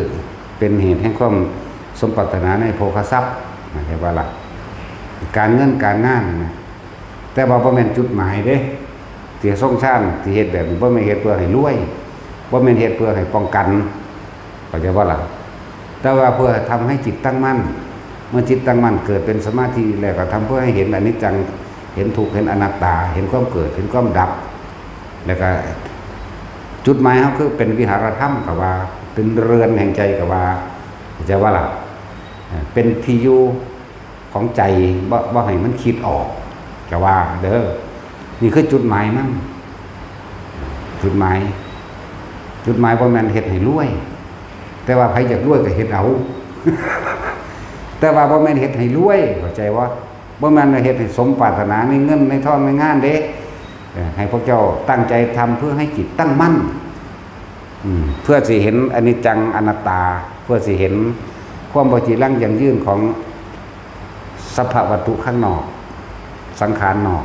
เป็นเหตุแห่งความสมปรารถนาในโภคทรัพย์ เข้าใจบ่ล่ะ การเงินการงานนะ แต่ว่าบ่แม่นจุดหมายเด้ ที่ทรงฌานที่เฮ็ดแบบนี้บ่แม่นเฮ็ดเพื่อให้รวย บ่แม่นเฮ็ดเพื่อให้ป้องกัน เข้าใจบ่ล่ะ แต่ว่าเพื่อทำให้จิตตั้งมั่น เมื่อจิตตั้งมั่นเกิดเป็นสมาธิแล้วก็ทำเพื่อให้เห็นอนิจจัง เห็นทุกข์ เห็นอนัตตา เห็นความเกิด เห็นความดับ แล้วก็จุดหมายเฮาคือเป็นวิหารธรรมก็ว่า เป็นเรือนแห่งใจก็ว่า เข้าใจบ่ล่ะ เป็นที่อยู่ของใจ บ่ บ่ให้มันคิดออก ก็ว่าเด้อ นี่คือจุดหมายมัน จุดหมาย จุดหมายบ่แม่นเฮ็ดให้รวย แต่ว่าไผอยากรวยก็เฮ็ดเอา แต่ว่าบ่แม่นเฮ็ดให้รวย เข้าใจบ่ บ่แม่นเฮ็ดให้สมปรารถนาในเงินในทองในงานเด้ เออ ให้พวกเจ้าตั้งใจทำเพื่อให้จิตตั้งมั่น อืม เพื่อสิเห็นอนิจจังอนัตตา เพื่อสิเห็นความบ่จีรังยั่งยืนของสรรพวัตถุข้างนอก สังขารนอก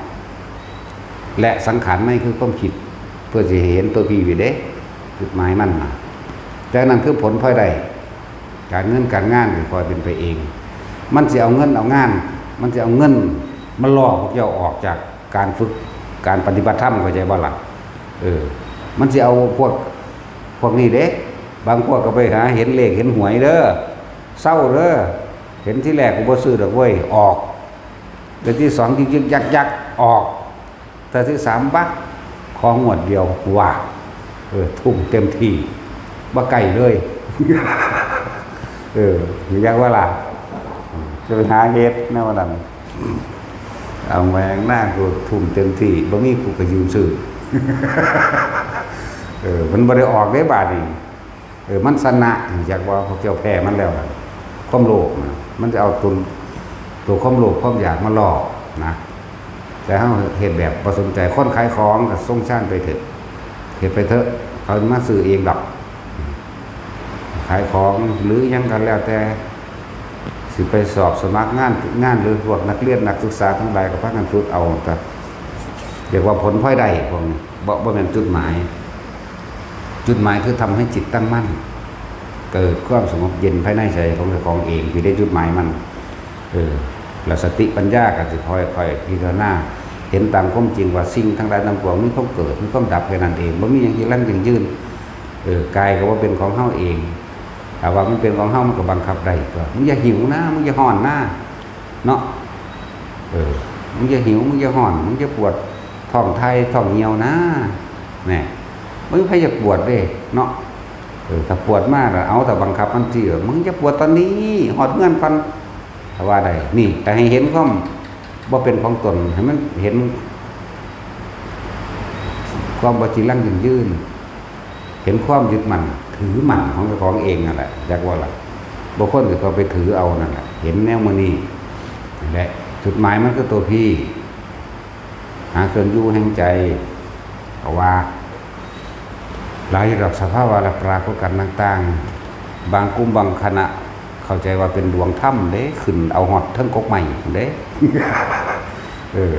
และสังขารในคือความคิด เพื่อสิเห็นตัวพี่วิเด้ จุดหมายมันนะ แต่นั่นคือผลพลอยได้ การเงินการงานก็คอยเป็นไปเอง มันสิเอาเงินเอางาน มันสิเอาเงินมาล่อพวกเจ้าออกจากการฝึก การปฏิบัติธรรม เข้าใจบ่ล่ะ เออ มันสิเอาพวก พวกนี้เด้ บางพวกก็ไปหาเห็นเลขเห็นหวยเด้อ เซาเด้อ เห็นที่แรกกูบ่ซื้อดอกเว้ย ออก แต่ที่สองยึกๆ ยักๆ ออก แต่ที่สามบัก ของงวดเดียว ว่า เออ ทุ่มเต็มที่ บ่ใกล้เลย เออ อยากว่าล่ะ จะไปหาเฮ็ดแนวนั้น เอาแมงหน้ากูทุ่มเต็มที่ บ่มีกูก็ยืมซื้อ เออ มันบ่ได้ออกเด้บาดนี้ เออ มันชนะ อยากว่าพวกเจ้าแพ้มันแล้วนะ ความโลภนะ มันจะเอาตัว ตัวความโลภความอยากมาล่อนะ แต่เฮาเฮ็ดแบบบ่สนใจ คนขายของก็ทรงฌานไปเถอะ เฮ็ดไปเถอะ เขามาซื้อเองดอก ขายของหรือหยังก็แล้วแต่ สิไปสอบสมัครงาน งาน หรือพวกนักเรียนนักศึกษาทั้งหลายก็พากันฝึกเอา ก็เรียกว่าผลพลอยได้พวกนี้ บ่ บ่แม่นจุดหมาย จุดหมายคือทำให้จิตตั้งมั่น เกิดความสงบเย็นภายในใจของเจ้าของเอง ที่ได้จุดหมายมัน เออ แล้วสติปัญญาก็สิค่อยๆพิจารณา เห็นตามความจริงว่าสิ่งทั้งหลายทั้งปวงมีความเกิด มีความดับแค่นั้นเอง บ่มีหยังจีรังยั่งยืน เออ กายก็บ่เป็นของเฮาเอง ถ้าว่ามันเป็นของเฮามันก็บังคับได้ตั๊ว มึงอย่าหิวนะ มึงอย่าฮ้อนนะ เนาะ เออ มึงอย่าหิว มึงอย่าฮ้อน มึงอย่าปวดท้องถ่ายท้องเหี่ยวนะ แหม บ่มีไผอยากปวดเด้ เนาะ เออ ถ้าปวดมาแล้ว เอา ถ้าบังคับมันสิ เออ มึงอย่าปวดตอนนี้ ฮอดเฮือนก่อน ถ้าว่าได้ นี่ แต่ให้เห็นความบ่เป็นของตน ให้มันเห็นความบ่จีรังยั่งยืน เห็นความยึดมั่นถือมั่นของเจ้าของเองนั่นแหละ จักว่าล่ะ บ่ควรสิเข้าไปถือเอานั่นแหละ เห็นแนวมื้อนี้นั่นแหละ จุดหมายมันคือตัวพี หาเครื่องอยู่แห่งใจ เพราะว่า หลายดอกสภาวะและปรากฏการณ์ต่างๆ บางกลุ่มบางคณะ เข้าใจว่าเป็นดวงธรรมเด้ ขึ้นเอาฮอดเทิงกกไม้เด้ เออ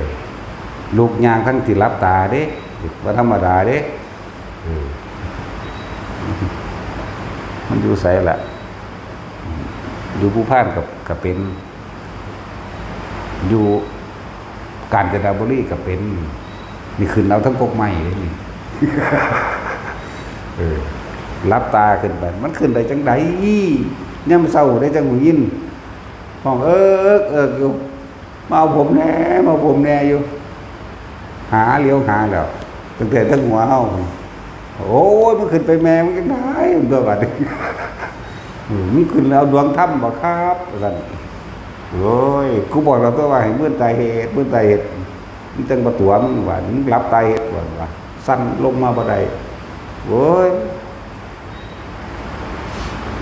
ลูกย่างทั้งที่หลับตาเด้ บ่ธรรมดาเด้ เออ มันอยู่ไสล่ะ อยู่ภูพานก็ ก็เป็น อยู่กาญจนบุรีก็เป็น นี่ขึ้นเอาทั้งกกไม้เลยนี่ เออ หลับตาขึ้นไป มันขึ้นได้จังใด ยามเช้าได้จังหูยิน ห้องเอิกเอิกอยู่ มาเอาผมแหน่ มาเอาผมแหน่อยู่ หาเหลียวหาแล้ว ตั้งแต่ทั้งหัวเฮา โอ้ย มันขึ้นไปแม่มันจังได๋ มันตัวบัดนี้ อืม มันขึ้นแล้วดวงธรรมบ่ครับ ว่าซั่น โอ้ย กูบอกแล้วตัวว่าให้มื่นตาเฮ็ด มื่นตาเฮ็ด มันจังบ่ตั๋วมึงว่า มึงหลับตาเฮ็ด ว่า ว่า สั่นลงมาบ่ได้ โอ้ย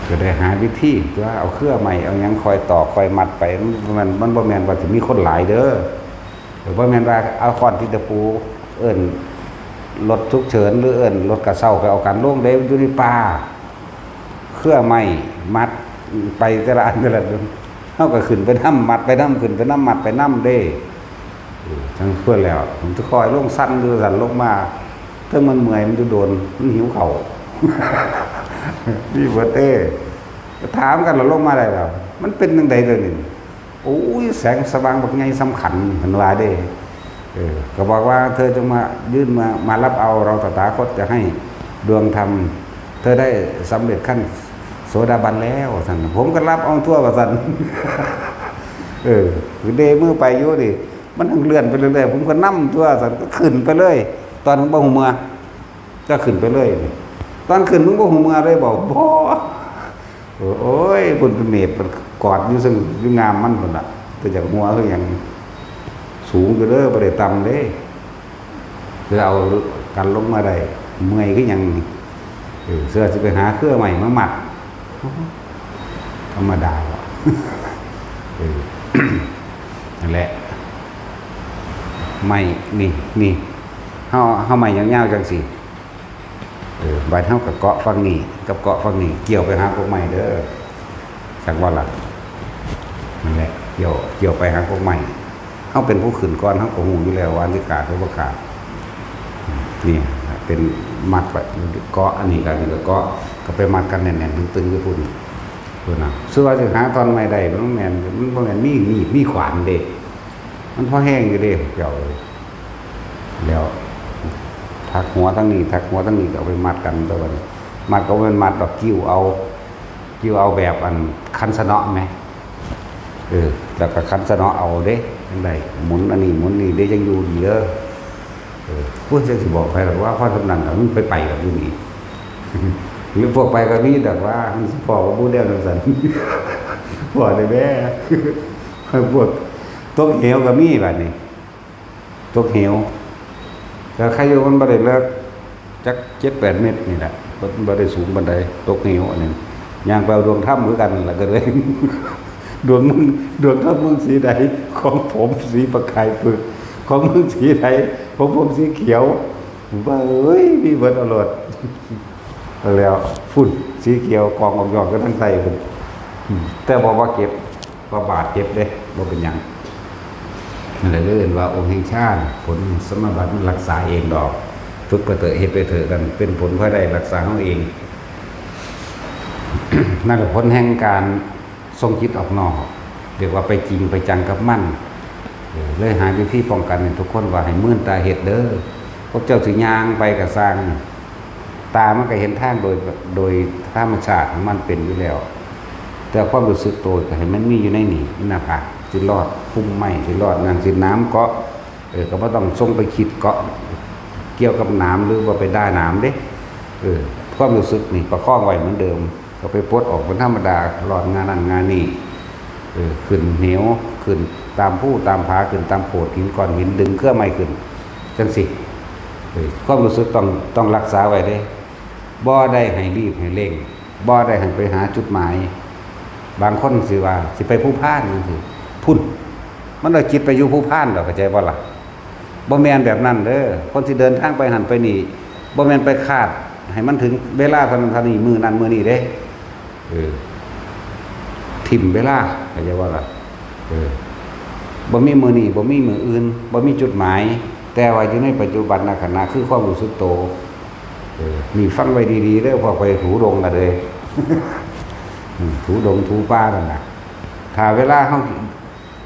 ก็ได้หาวิธีตัว เอาเครือไม้เอาหยังคอยตอกคอยมัดไป มัน มัน มันบ่แม่นว่าสิมีคนหลายเด้อ หรือบ่แม่นว่าเอาค้อนตีตะปู เอิ้นรถฉุกเฉิน หรือเอิ้นรถกระเซ้าไปเอากันลงเด้ อยู่ในป่า เครือไม้มัดไปแต่ละอันแต่ละอัน เฮาก็ขึ้นไปนำ มัดไปนำ ขึ้นไปนำ มัดไปนำเด้ เออ จั่งเพิ่นแล้ว มันจะคอยลงสั่นอยู่สั่นลงมา เทิงมันเมื่อย มันจะโดน มันหิวข้าว มีเบิดเด้ ก็ถามกันแล้วลงมาได้แล้ว มันเป็นจั่งใด๋เด้อนี่ โอ้ย แสงสว่างบักใหญ่สำคัญ เพิ่นว่าเด้ เออ ก็บอกว่าเธอจงมายื่นมา มารับเอา เราตถาคตจะให้ดวงธรรม เธอได้สำเร็จขั้นโสดาบันแล้ว ว่าซั่น ผมก็รับเอาตัว ว่าซั่น เออ คือเด้มือไปอยู่นี่ มันทั้งเลื่อนไปเรื่อยๆ ผมก็นำตัว ซั่น ก็ขึ้นไปเลย ตอนนั้นบ่ฮู้เมื่อ ก็ขึ้นไปเลย ตอนขึ้นมึงบ่ฮู้เมื่อเลยบ่ บ่ โอ้ย เพิ่นเป็นเมต เพิ่นกอดอยู่ซึ่งอยู่งามมันพุ้นล่ะ แต่อยากหัวคือหยัง สูงอยู่เด้อ บ่ได้ต่ำเด้ คือเอากันลงมาได้ เมื่อยคือหยังนี่ เออ เสื้อสิไปหาเครือไม้มามัด ธรรมดาบ่ เออ นั่นแหละ ไม้นี่ นี่ เฮา เฮาไม้ยาวๆจั่งซี้ เออ บาดเฮาก็เกาะฝั่งนี้ กับเกาะฝั่งนี้ เกี่ยวไปหากกไม้เด้อ จักว่าล่ะ นั่นแหละ เกี่ยว เกี่ยวไปหากกไม้ เฮาเป็นผู้ขึ้นก่อน เฮาก็ฮู้อยู่แล้วว่าอันสิขาดหรือบ่ขาด นี่เป็นมัดไว้ เกาะอันนี้ก็ อันนี้ก็เกาะ ก็ไปมัดกันแน่นๆ ตึงๆ อยู่พุ้น พุ้นน่ะ ซื่อว่าสิหาท่อนไม้ได้ มันแม่น มันบ่แม่นมีมีด มีขวานเด้ มันพอแฮงอยู่เด้ เจ้าเอ้ย แล้ว ถักหัวทั้งนี้ ถักหัวทั้งนี้ก็เอาไปมัดกัน แต่ว่ามัดก็บ่แม่นมัดดอก กิ้วเอา กิ้วเอาแบบอันคันสะเนาะแหม เออ แล้วก็คันสะเนาะเอาเด้ จั่งใด๋ หมุนอันนี้ หมุนนี่เด้ จั่งอยู่ดีเด้อ เออ โอ้ย จั่งสิบอกไผล่ะว่าพอส่ำนั้นล่ะ มันไปไปล่ะอยู่นี่ หรือพวกไปก็มีดอกว่า มันสิพ้อกับหมู่แนวจั่งซั้น พ้อได้แหม พวกตกเหวก็มีบัดนี้ ตกเหว แต่ใครอยู่มันบ่ได้เลิก จักเจ็ดแปดเมตรนี่แหละ มันบ่ได้สูงปานใด ตกเหวอันนี้ ย่างไปเอาดวงธรรมคือกันนั่นล่ะ ก็เลย ดวงมึง ดวงธรรมมึงสีใด ของผมสีประกายเผือก ของมึงสีใด ของผมสีเขียว ว่า เอ้ย มีเบิดเอาโลด แล้วพุ้น สีเขียวกองออกยอดก็ทั้งไตพุ้น อืม แต่บอกว่าเก็บ ว่าบาดเจ็บเด้ บ่เป็นหยัง นั่นแหละเรียกว่าองค์แห่งฌาน ผลสมาบัติมันรักษาเองดอก ฝึกไปเถอะ เฮ็ดไปเถอะ นั่นเป็นผลพลอยได้รักษาเฮาเอง นั่นแหละผลแห่งการส่งจิตออกนอก เรียกว่าไปจริงไปจังกับมัน เออ เลยหาวิธีป้องกันให้ทุกคนว่าให้มื่นตาเฮ็ดเด้อ พวกเจ้าสิย่างไปก็ซ่าง ตามันก็เห็นทางโดย โดยธรรมชาติของมันเป็นอยู่แล้ว แต่ความรู้สึกโตก็ให้มันมีอยู่ในนี่ หน้าผากสิรอด พุ่มไม้สิรอด นั่นสิหนามเกาะ เออ ก็บ่ต้องส่งไปคิดเกาะ เกี่ยวกับหนามหรือว่าไปด่าหนามเด้ เออ ความรู้สึกนี่ประคองไว้เหมือนเดิม ก็ไปปลดออกเป็นธรรมดา รอดงานนั่นงานนี่ เออ ขึ้นเหว ขึ้นตามภูตามผา ขึ้นตามโขดหินก้อนหิน ดึงเครือไม้ขึ้น จั่งซี้ เออ ความรู้สึกต้อง ต้องรักษาไว้เด้ บ่ได้ให้รีบให้เร่ง บ่ได้ให้ไปหาจุดหมาย บางคนสิว่าสิไปภูพานจังซี้ พุ้น มันเอาจิตไปอยู่ภูพานดอก เข้าใจบ่ล่ะ บ่แม่นแบบนั้นเด้อ คนสิเดินทางไปหั่นไปนี่ บ่แม่นไปคาดให้มันถึงเวลาเท่านั้นเท่านี้ มื้อนั้นมื้อนี้เด้ เออ ถิ่มเวลา เข้าใจบ่ล่ะ เออ บ่มีมื้อนี้ บ่มีมื้ออื่น บ่มีจุดหมาย แต่ว่าอยู่ในปัจจุบันขณะ คือความรู้สึกโต เออ นี่ฟังไว้ดีๆเด้อ พวกไปถูดงกันเลย อืม ถูดงถูป่านั่นน่ะ ถ้าเวลาเฮา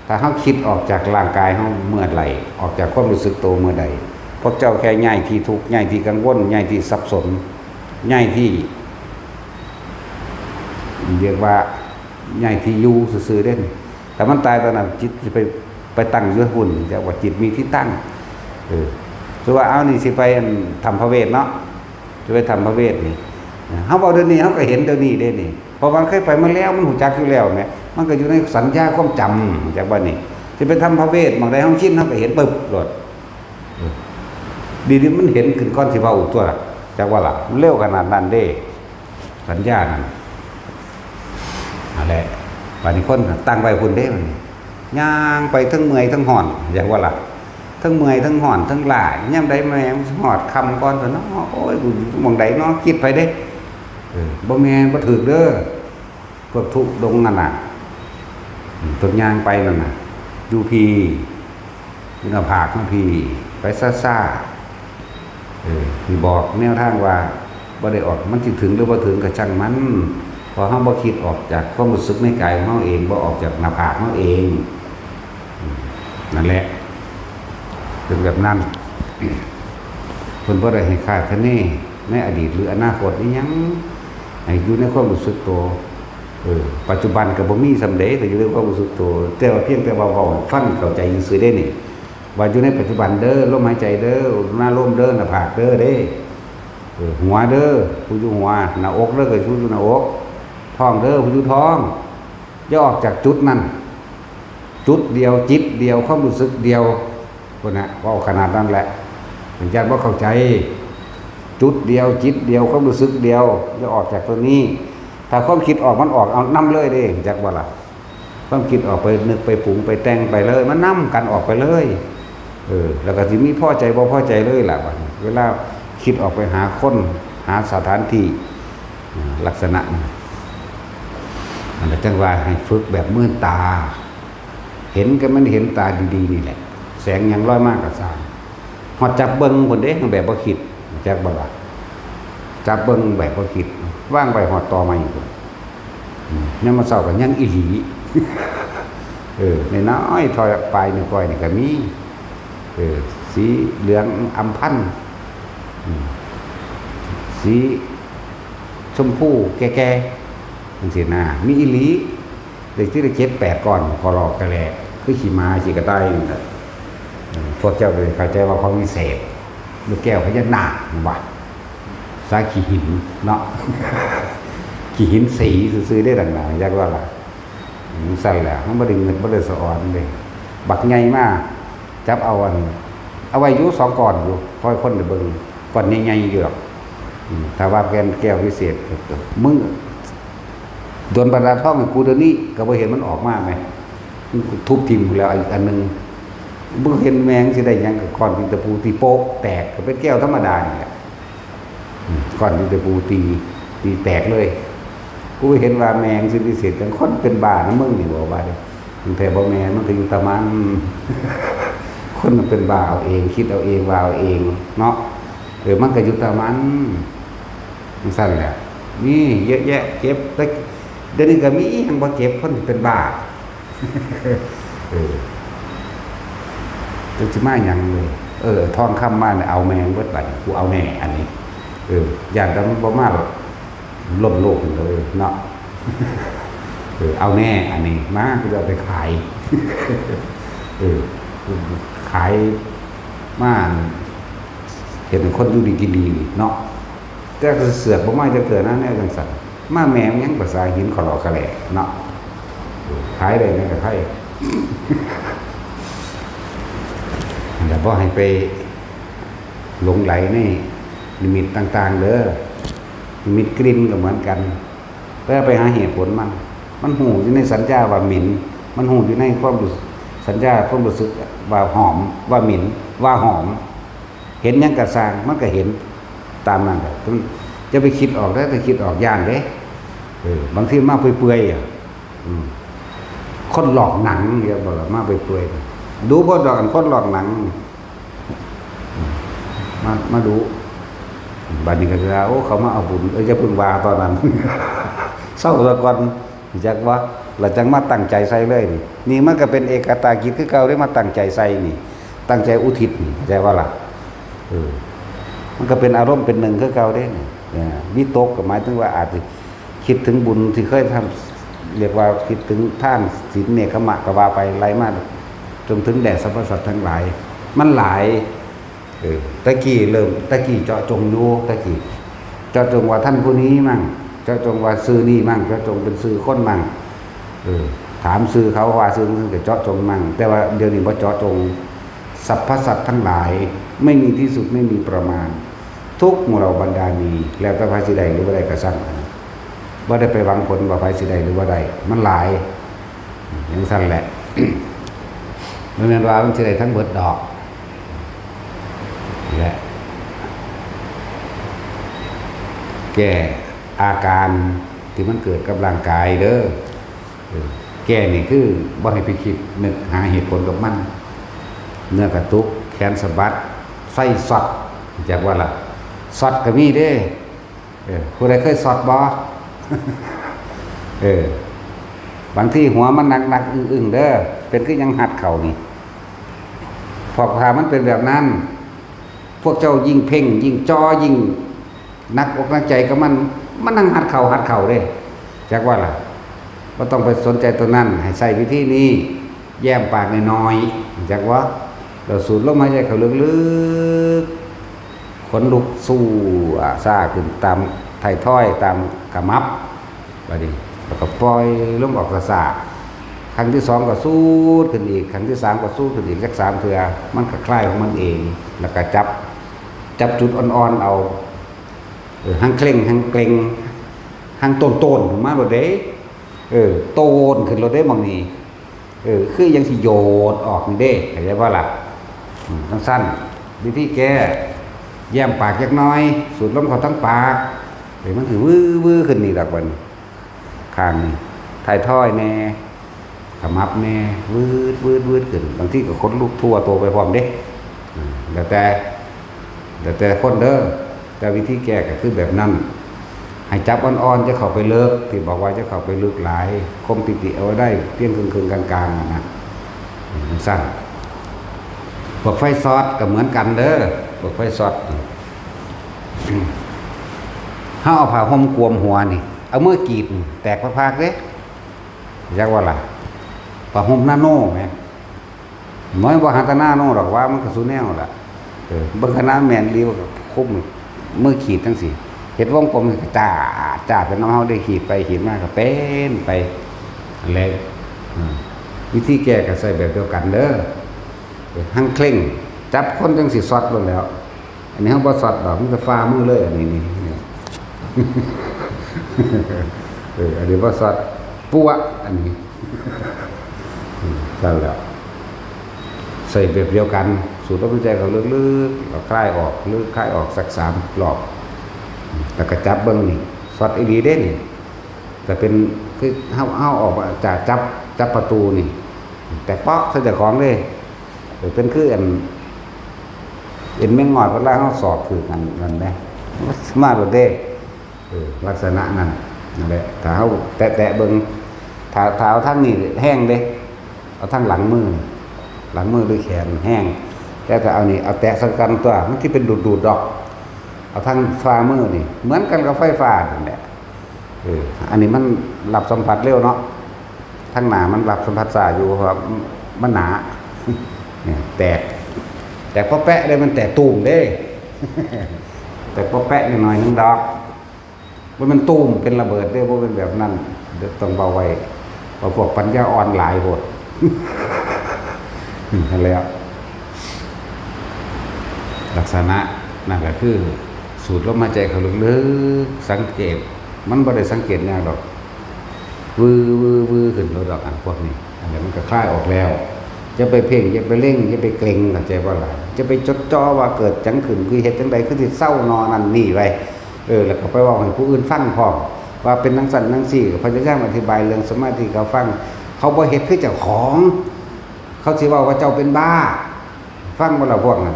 ถ้าเฮาคิดออกจากร่างกายเฮาเมื่อใด ออกจากความรู้สึกโตเมื่อใด พวกเจ้าแค่ย้ายที่ทุกข์ ย้ายที่กังวล ย้ายที่สับสน ย้ายที่ เรียกว่าย้ายที่อยู่ซื่อๆเด้ ถ้ามันตายตอนนั้น จิตสิไป ไปตั้งอยู่พุ้น จักว่าจิตมีที่ตั้ง เออ สมมุติว่า เอานี่สิไปอันถ้ำพระเวทเนาะ สิไปถ้ำพระเวทนี่ เฮาเว้าเดี๋ยวนี้ เฮาก็เห็นเดี๋ยวนี้เด้นี่ เพราะว่าเคยไปมาแล้ว มันรู้จักอยู่แล้วแหม มันก็อยู่ในสัญญาความจำ จักว่านี่ สิไปถ้ำพระเวท หม่องใดเฮาชิน เฮาก็เห็นปึ๊บโลด เออ ดีๆมันเห็นขึ้นก่อนสิเว้าตัวล่ะ จักว่าล่ะ มันเร็วขนาดนั้นเด้ สัญญานั่น นั่นแหละ บัดนี้คนตั้งไว้พุ้นเด้ บัดนี้ ย่างไปเทิงเมื่อยเทิงฮ้อน จักว่าล่ะ เทิงเมื่อยเทิงฮ้อนเทิงล้า ยามใดแม่มันฮอดค่ำก่อนซะเนาะ โอ้ย กูหม่องใดเนาะ คิดไปเด้ เออ บ่แม่น บ่ถูกเด้อ พวกธุดงค์นั่นน่ะ อืม ต้นย่างไปนั่นน่ะ อยู่พี้ อยู่หน้าผากมาพี้ ไปซ่าๆ เออ สิบอกแนวทางว่า บ่ได้ออก มันสิถึงหรือบ่ถึงก็ช่างมัน เพราะเฮาบ่คิดออกจากความรู้สึกในกายของเฮาเอง บ่ออกจากหน้าผากเฮาเอง อืม นั่นแหละ เป็นแบบนั้น เพิ่นบ่ได้ให้คาดคะเนในอดีตหรืออนาคตอิหยัง ให้อยู่ในความรู้สึกตัว เออ ปัจจุบันก็บ่มีส่ำเด๋ ก็อยู่ในความรู้สึกตัว แต่ว่าเพียงแต่ว่าเว้าให้ฟังเข้าใจซื่อๆเด้นี่ ว่าอยู่ในปัจจุบันเด้อ ลมหายใจเด้อ อุณาโลมเด้อ หน้าผากเด้อเด้ เออ หัวเด้อ ผู้อยู่หัว หน้าอกเด้อ ก็ผู้อยู่หน้าอก ท้องเด้อ ผู้อยู่ท้อง อย่าออกจากจุดนั้น จุดเดียว จิตเดียว ความรู้สึกเดียว พุ้นน่ะ เว้าขนาดนั้นแหละ อาจารย์บ่เข้าใจ จุดเดียว จิตเดียว ความรู้สึกเดียว อย่าออกจากตัวนี้ ถ้าความคิดออกมันออกเอานำเลยเด้ จักบ่ล่ะ ความคิดออกไปนึกไปปรุงไปแต่งไปเลย มันนำกันออกไปเลย เออ แล้วก็สิมีพอใจบ่พอใจเลยล่ะบัดนี้ เวลาคิดออกไปหาคน หาสถานที่ อ่า ลักษณะนั้น อันนั้นจั่งว่าให้ฝึกแบบเมินตา เห็นก็มันเห็นตาดีๆนี่แหละ แสงหยังลอยมาก็ซ่าง ฮอดจับเบิ่งพุ้นเด้ แบบบ่คิด จักบ่ล่ะ จับเบิ่งแบบบ่คิด วางไว้ฮอดตอไม้พุ้น อืม ยามมื้อเช้าก็ยังอีหลี เออ น้อยๆ เท่าปลายนิ้วก้อยนี่ก็มี เออ สีเหลืองอำพัน อืม สีชมพูแก่ๆ จั่งซี้นะ มีอีหลี เลขที่ได้เจ็ดแปดก้อน คอลอกะแล คือขี้หมาขี้กระต่ายนั่นแหละ เออ พวกเจ้าก็เข้าใจว่าของวิเศษ ลูกแก้วพญานาคนั่นวะ สาขี้หินเนาะ ขี้หินสีซื่อๆได้ดังนั้น จักว่าล่ะ มันใส่แหละ มันบ่ได้เงินบ่ได้สะออนเลย บักใหญ่มาก จับเอาอัน เอาไว้อยู่สองก้อนอยู่ คอยคนได้เบิ่ง ก้อนใหญ่ๆอยู่ดอก อืม ถ้าว่าแก่นแก้ววิเศษ มึง โดนบันดาลทองให้กูเดี๋ยวนี้ ก็บ่เห็นมันออกมาแหม ทุบทิ่มแล้วอีกอันหนึ่ง บ่เห็นแม่งสิได้หยังกับก้อนตีนตะปูตีโป๊ะแตก ก็เป็นแก้วธรรมดานี่แหละ อืม ก้อนตีนตะปูตี ตีแตกเลย กูเห็นว่าแม่งสิพิเศษจัง คนเป็นบ้านะมึงนี่ บอกว่าเด้ มันแท้บ่แม่น มันก็อยู่ตามัน คนมันเป็นบ้าเอาเอง คิดเอาเอง ว่าเอาเองเนาะ เออ มันก็อยู่ตามัน จั่งซั่นแหละ นี่เยอะแยะ เก็บ แต่เดี๋ยวนี้ก็มี ยังบ่เก็บ คนเป็นบ้า เออ จักสิมาหยังเลย เออ ทองคำมาเนี่ย เอาแม่งเบิดบัดนี้ กูเอาแน่อันนี้ เออ ย่านแต่มันบ่มาหรอก ล้มโลกเลยเนาะ เออ เอาแน่อันนี้ มา กูจะเอาไปขาย เออ ขายมา เฮ็ดให้คนอยู่ดีกินดีเนาะ แต่ก็เสือกบ่มาจักเทื่อนะ แนวจั่งซั่น มาแม่งยังภาษาหินขอลอกะแหล่เนาะ ขายได้แม่นก็ไผ อย่าบ่ให้ไปหลงไหลในนิมิตต่างๆเด้อ นิมิตกลิ่นก็เหมือนกัน เพื่อไปหาเหตุผลมัน มันฮู้อยู่ในสัญญาว่าเหม็น มันฮู้อยู่ในความรู้ สัญญาความรู้สึกว่าหอม ว่าเหม็น ว่าหอม เห็นหยังกะซ่าง มันก็เห็นตามนั้นแหละ จะไปคิดออกได้ ถ้าคิดออกย้านเด้ เออ บางทีมาเปื่อยๆอะ อืม คนลอกหนัง เรียกว่ามาเปื่อยๆ ดูบ่ดอกอันคนลอกหนัง มา มาดู บัดนี้ก็สิว่า โอ้ เขามาเอาบุญ เอ้ย อย่าเพิ่งว่าตอนนั้น เซาซะก่อน จักว่า แล้วจั่งมาตั้งใจใส่เลยนี่ นี่มันก็เป็นเอกตากิจคือเก่าเด้ มาตั้งใจใส่นี่ ตั้งใจอุทิศนี่ เข้าใจบ่ล่ะ เออ มันก็เป็นอารมณ์เป็นหนึ่งคือเก่าเด้นี่ เออ วิตกก็หมายถึงว่าอาจสิคิดถึงบุญที่เคยทำ เรียกว่าคิดถึงทานศีลเนกขัมมะก็ว่าไป ไล่มาจนถึงแด่สรรพสัตว์ทั้งหลาย มันหลาย เออ ตะกี้เริ่ม ตะกี้เจาะจงอยู่ ตะกี้เจาะจงว่าท่านผู้นี้มั่ง เจาะจงว่าชื่อนี้มั่ง เจาะจงเป็นชื่อคนมั่ง เออ ถามชื่อเขาว่าชื่อนั้นก็เจาะจงมั่ง แต่ว่าเดี๋ยวนี้บ่เจาะจง สรรพสัตว์ทั้งหลาย ไม่มีที่สุด ไม่มีประมาณ ทุกหมู่เหล่าบรรดามี แล้วแต่ไผสิได้หรือบ่ได้ก็ซ่าง บ่ได้ไปหวังผลว่าไผสิได้หรือบ่ได้ มันหลาย จั่งซั้นแหละ บ่แม่นว่ามันสิได้ทั้งเบิดดอก และ แก้อาการที่มันเกิดกับร่างกายเด้อ เออ แก้นี่คือบ่ให้ไปคิดนึกหาเหตุผลกับมัน เนื้อกระตุก แขนสะบัด ไฟช็อต จักว่าล่ะ ช็อตก็มีเด้ เออ ผู้ใดเคยช็อตบ่ เออ บางทีหัวมันหนักๆ อึ้งๆ เด้อ เป็นคือหยังหัดเข่านี่ เพราะถ้ามันเป็นแบบนั้น พวกเจ้ายิ่งเพ่ง ยิ่งจ่อ ยิ่งหนักอกหนักใจกับมัน มันนั่งหัดเข่า หัดเข่าเด้ จักว่าล่ะ บ่ต้องไปสนใจตัวนั้น ให้ใช้วิธีนี้ แย้มปากน้อยๆ จักว่า แล้วสูดลมหายใจเข้าลึกๆ ขนลุกสู้ซ่าขึ้นตามไทยทอย ตามขมับ บัดนี้ แล้วก็ปล่อยลมออกซ่าๆ ครั้งที่สองก็สูดขึ้นอีก ครั้งที่สามก็สูดขึ้นอีก จักสามเทื่อ มันก็คลายของมันเอง แล้วก็จับ จับจุดอ่อนๆ เอา เออ หั่งเคร่ง หั่งเกร็ง หั่งโตนๆ ขึ้นมาโลดเด้ เออ โตนขึ้นโลดเด้ หม่องนี้ เออ คือยังสิโยดออกนี่เด้ เข้าใจบ่ล่ะ อืม จั่งซั้น วิธีแก้ แย้มปากจักหน่อย สูดลมเข้าทางปาก เออ มันสิวื้อๆ ขึ้นนี่ดอกบัดนี้ ข้างนี่ ท้ายทอยแน่ ขมับแน่ วืดๆๆ ขึ้น บางทีก็ขนลุกทั่วตัวไปพร้อมเด้ อืม แล้วแต่ แล้วแต่คนเด้อ แต่วิธีแก้ก็คือแบบนั้น ให้จับอ่อนๆ อย่าเข้าไปเลิก ที่บอกว่าอย่าเข้าไปลึกหลาย ข่มปีติเอาไว้ได้เพียงครึ่งๆ กลางๆ นั่นนะ อืม จั่งซั้น พวกไฟช็อตก็เหมือนกันเด้อ พวกไฟช็อตนี่ เฮาเอาผ้าห่มกวมหัวนี่ เอามือกรีดนี่ แตกพากๆ เด้ จักว่าล่ะ ผ้าห่มนาโนแหม น้อยบ่หาแต่นาโนดอกว่า มันก็ซุแนวล่ะ เออ เบิ่งขนาดแม่นอีหลีว่าก็คุมมือขีดจั่งซี้ เฮ็ดวงกลมนี่ก็จ้า จ้า เป็นนำเฮาได้ขีดไปขีดมาก็เป็นไป นั่นแหละ อืม วิธีแก้ก็ใช้แบบเดียวกันเด้อ เออ หั่งเคร่ง จับคนจั่งสิช็อตโลดแหล้ว อันนี้เฮาบ่ช็อตดอก มันก็ฝ่ามือเลย อันนี้ นี่ นี่ เออ อันนี้บ่ช็อต ปั๊ว อันนี้ อืม ซั่นแหล้ว ใช้แบบเดียวกัน สูดลมหายใจเข้าลึกๆ แล้วคายออก ลึก คายออกสักสามรอบ แล้วก็จับเบิ่งนี่ ช็อตอีหลีเด้นี่ แต่เป็น คือเฮา เฮาออกมาจากจับ จับประตูนี่ แตกป๊อกใส่เจ้าของเลย เออ เป็นคืออัน เอ็นแมงงอดเวลาเฮาสอบถืกอันนั้นแหม มาโลดเด้ เออ ลักษณะนั้น นั่นแหละ ถ้าเฮาแตะๆ เบิ่ง ถ้า ถ้าเอาทางนี้แฮงเด้ เอาทางหลังมือ หลังมือหรือแขนแฮง แต่ถ้าเอานี่ เอาแตะใส่กันตัว มันสิเป็นดูดๆ ดอก เอาทางฝ่ามือนี่ เหมือนกันกับไฟฟ้านั่นแหละ เออ อันนี้มันรับสัมผัสเร็วเนาะ ทางหน้ามันรับสัมผัสช้าอยู่ เพราะว่ามันหนา เนี่ย แตก แตกปอแปะเด้ มันแตกตูมเด้ แตกปอแปะนิดหน่อยหนึ่งดอก บ่แม่นตูมเป็นระเบิดเด้ บ่เป็นแบบนั้น เดี๋ยวต้องเว้าไว้ ว่าพวกปัญญาอ่อนหลายโพด นั่นแหละ ลักษณะนั่นก็คือ สูดลมหายใจเข้าลึกๆ สังเกต มันบ่ได้สังเกตยากดอก วือวือวือขึ้นรถดอกอันพวกนี้ อันนี้มันก็คลายออกแล้ว จะไปเพ่ง จะไปเล็ง จะไปเกร็ง เข้าใจบ่ล่ะ จะไปจดจ่อว่าเกิดจังขึ้น คือเฮ็ดจังใด คือสิเซานอนั่นนี่ไว้ เออ แล้วก็ไปเว้าให้ผู้อื่นฟังพร้อม ว่าเป็นจังซั่นจังซี่ พยายามอธิบายเรื่องสมาธิเขาฟัง เขาบ่เฮ็ดคือเจ้าของ เขาสิเว้าว่าเจ้าเป็นบ้า ฟังบ่ล่ะพวกนั้น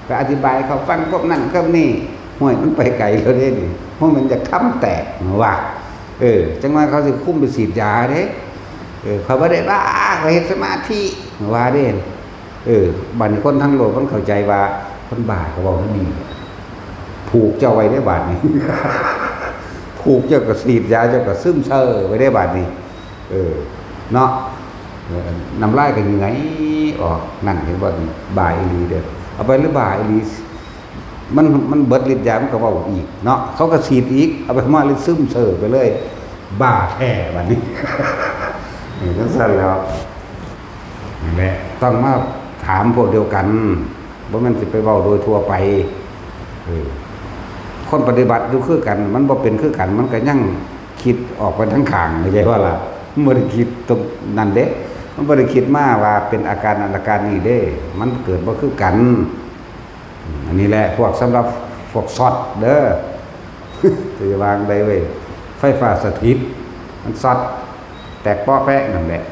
ไปอธิบายเขาฟังพวกนั้นพวกนี้ ห้วย มันไปไกลแล้วเด้นี่ เพราะมันจะทำแตกว่า เออ จังว่าเขาสิคุมไปฉีดยาเด้ เออ เขาบ่ได้บ้า เขาเฮ็ดสมาธิ ว่าเด้ เออ บัดนี้คนทั้งโลกมันเข้าใจว่าคนบ้าก็เว้าเท่านี้ ผูกเจ้าไว้ได้บาดนี้ ผูกเจ้าก็ฉีดยา เจ้าก็ซึมเซาไว้ได้บาดนี้ เออ เนาะ เออ น้ำลายก็เหงื่อออก นั่นเห็นบ่นี่ บ้าอีหลีเด้อ เอาไปหรือบ้าอีหลี มัน มันเบิดฤทธิ์ยา มันก็เว้าอีกเนาะ เขาก็ฉีดอีก เอาไปมาเลยซึมเซาไปเลย บ้าแท้บัดนี้ เออ จังซั่นแล้ว นั่นแหละ ต้องมาถามพวกเดียวกัน บ่แม่นสิไปเว้าโดยทั่วไป เออ คนปฏิบัติอยู่คือกัน มันบ่เป็นคือกัน มันก็ยังคิดออกไปทางข้าง เข้าใจบ่ล่ะ มันบ่ได้คิดตรงนั้นเด้ มันบ่ได้คิดมาว่าเป็นอาการนั้นอาการนี้เด้ มันเกิดบ่คือกัน อืม อันนี้แหละ พวกสำหรับพวกช็อตเด้อ จะวางได้เว้ย ไฟฟ้าสถิต มันช็อต แตกเปาะแปะนั่นแหละ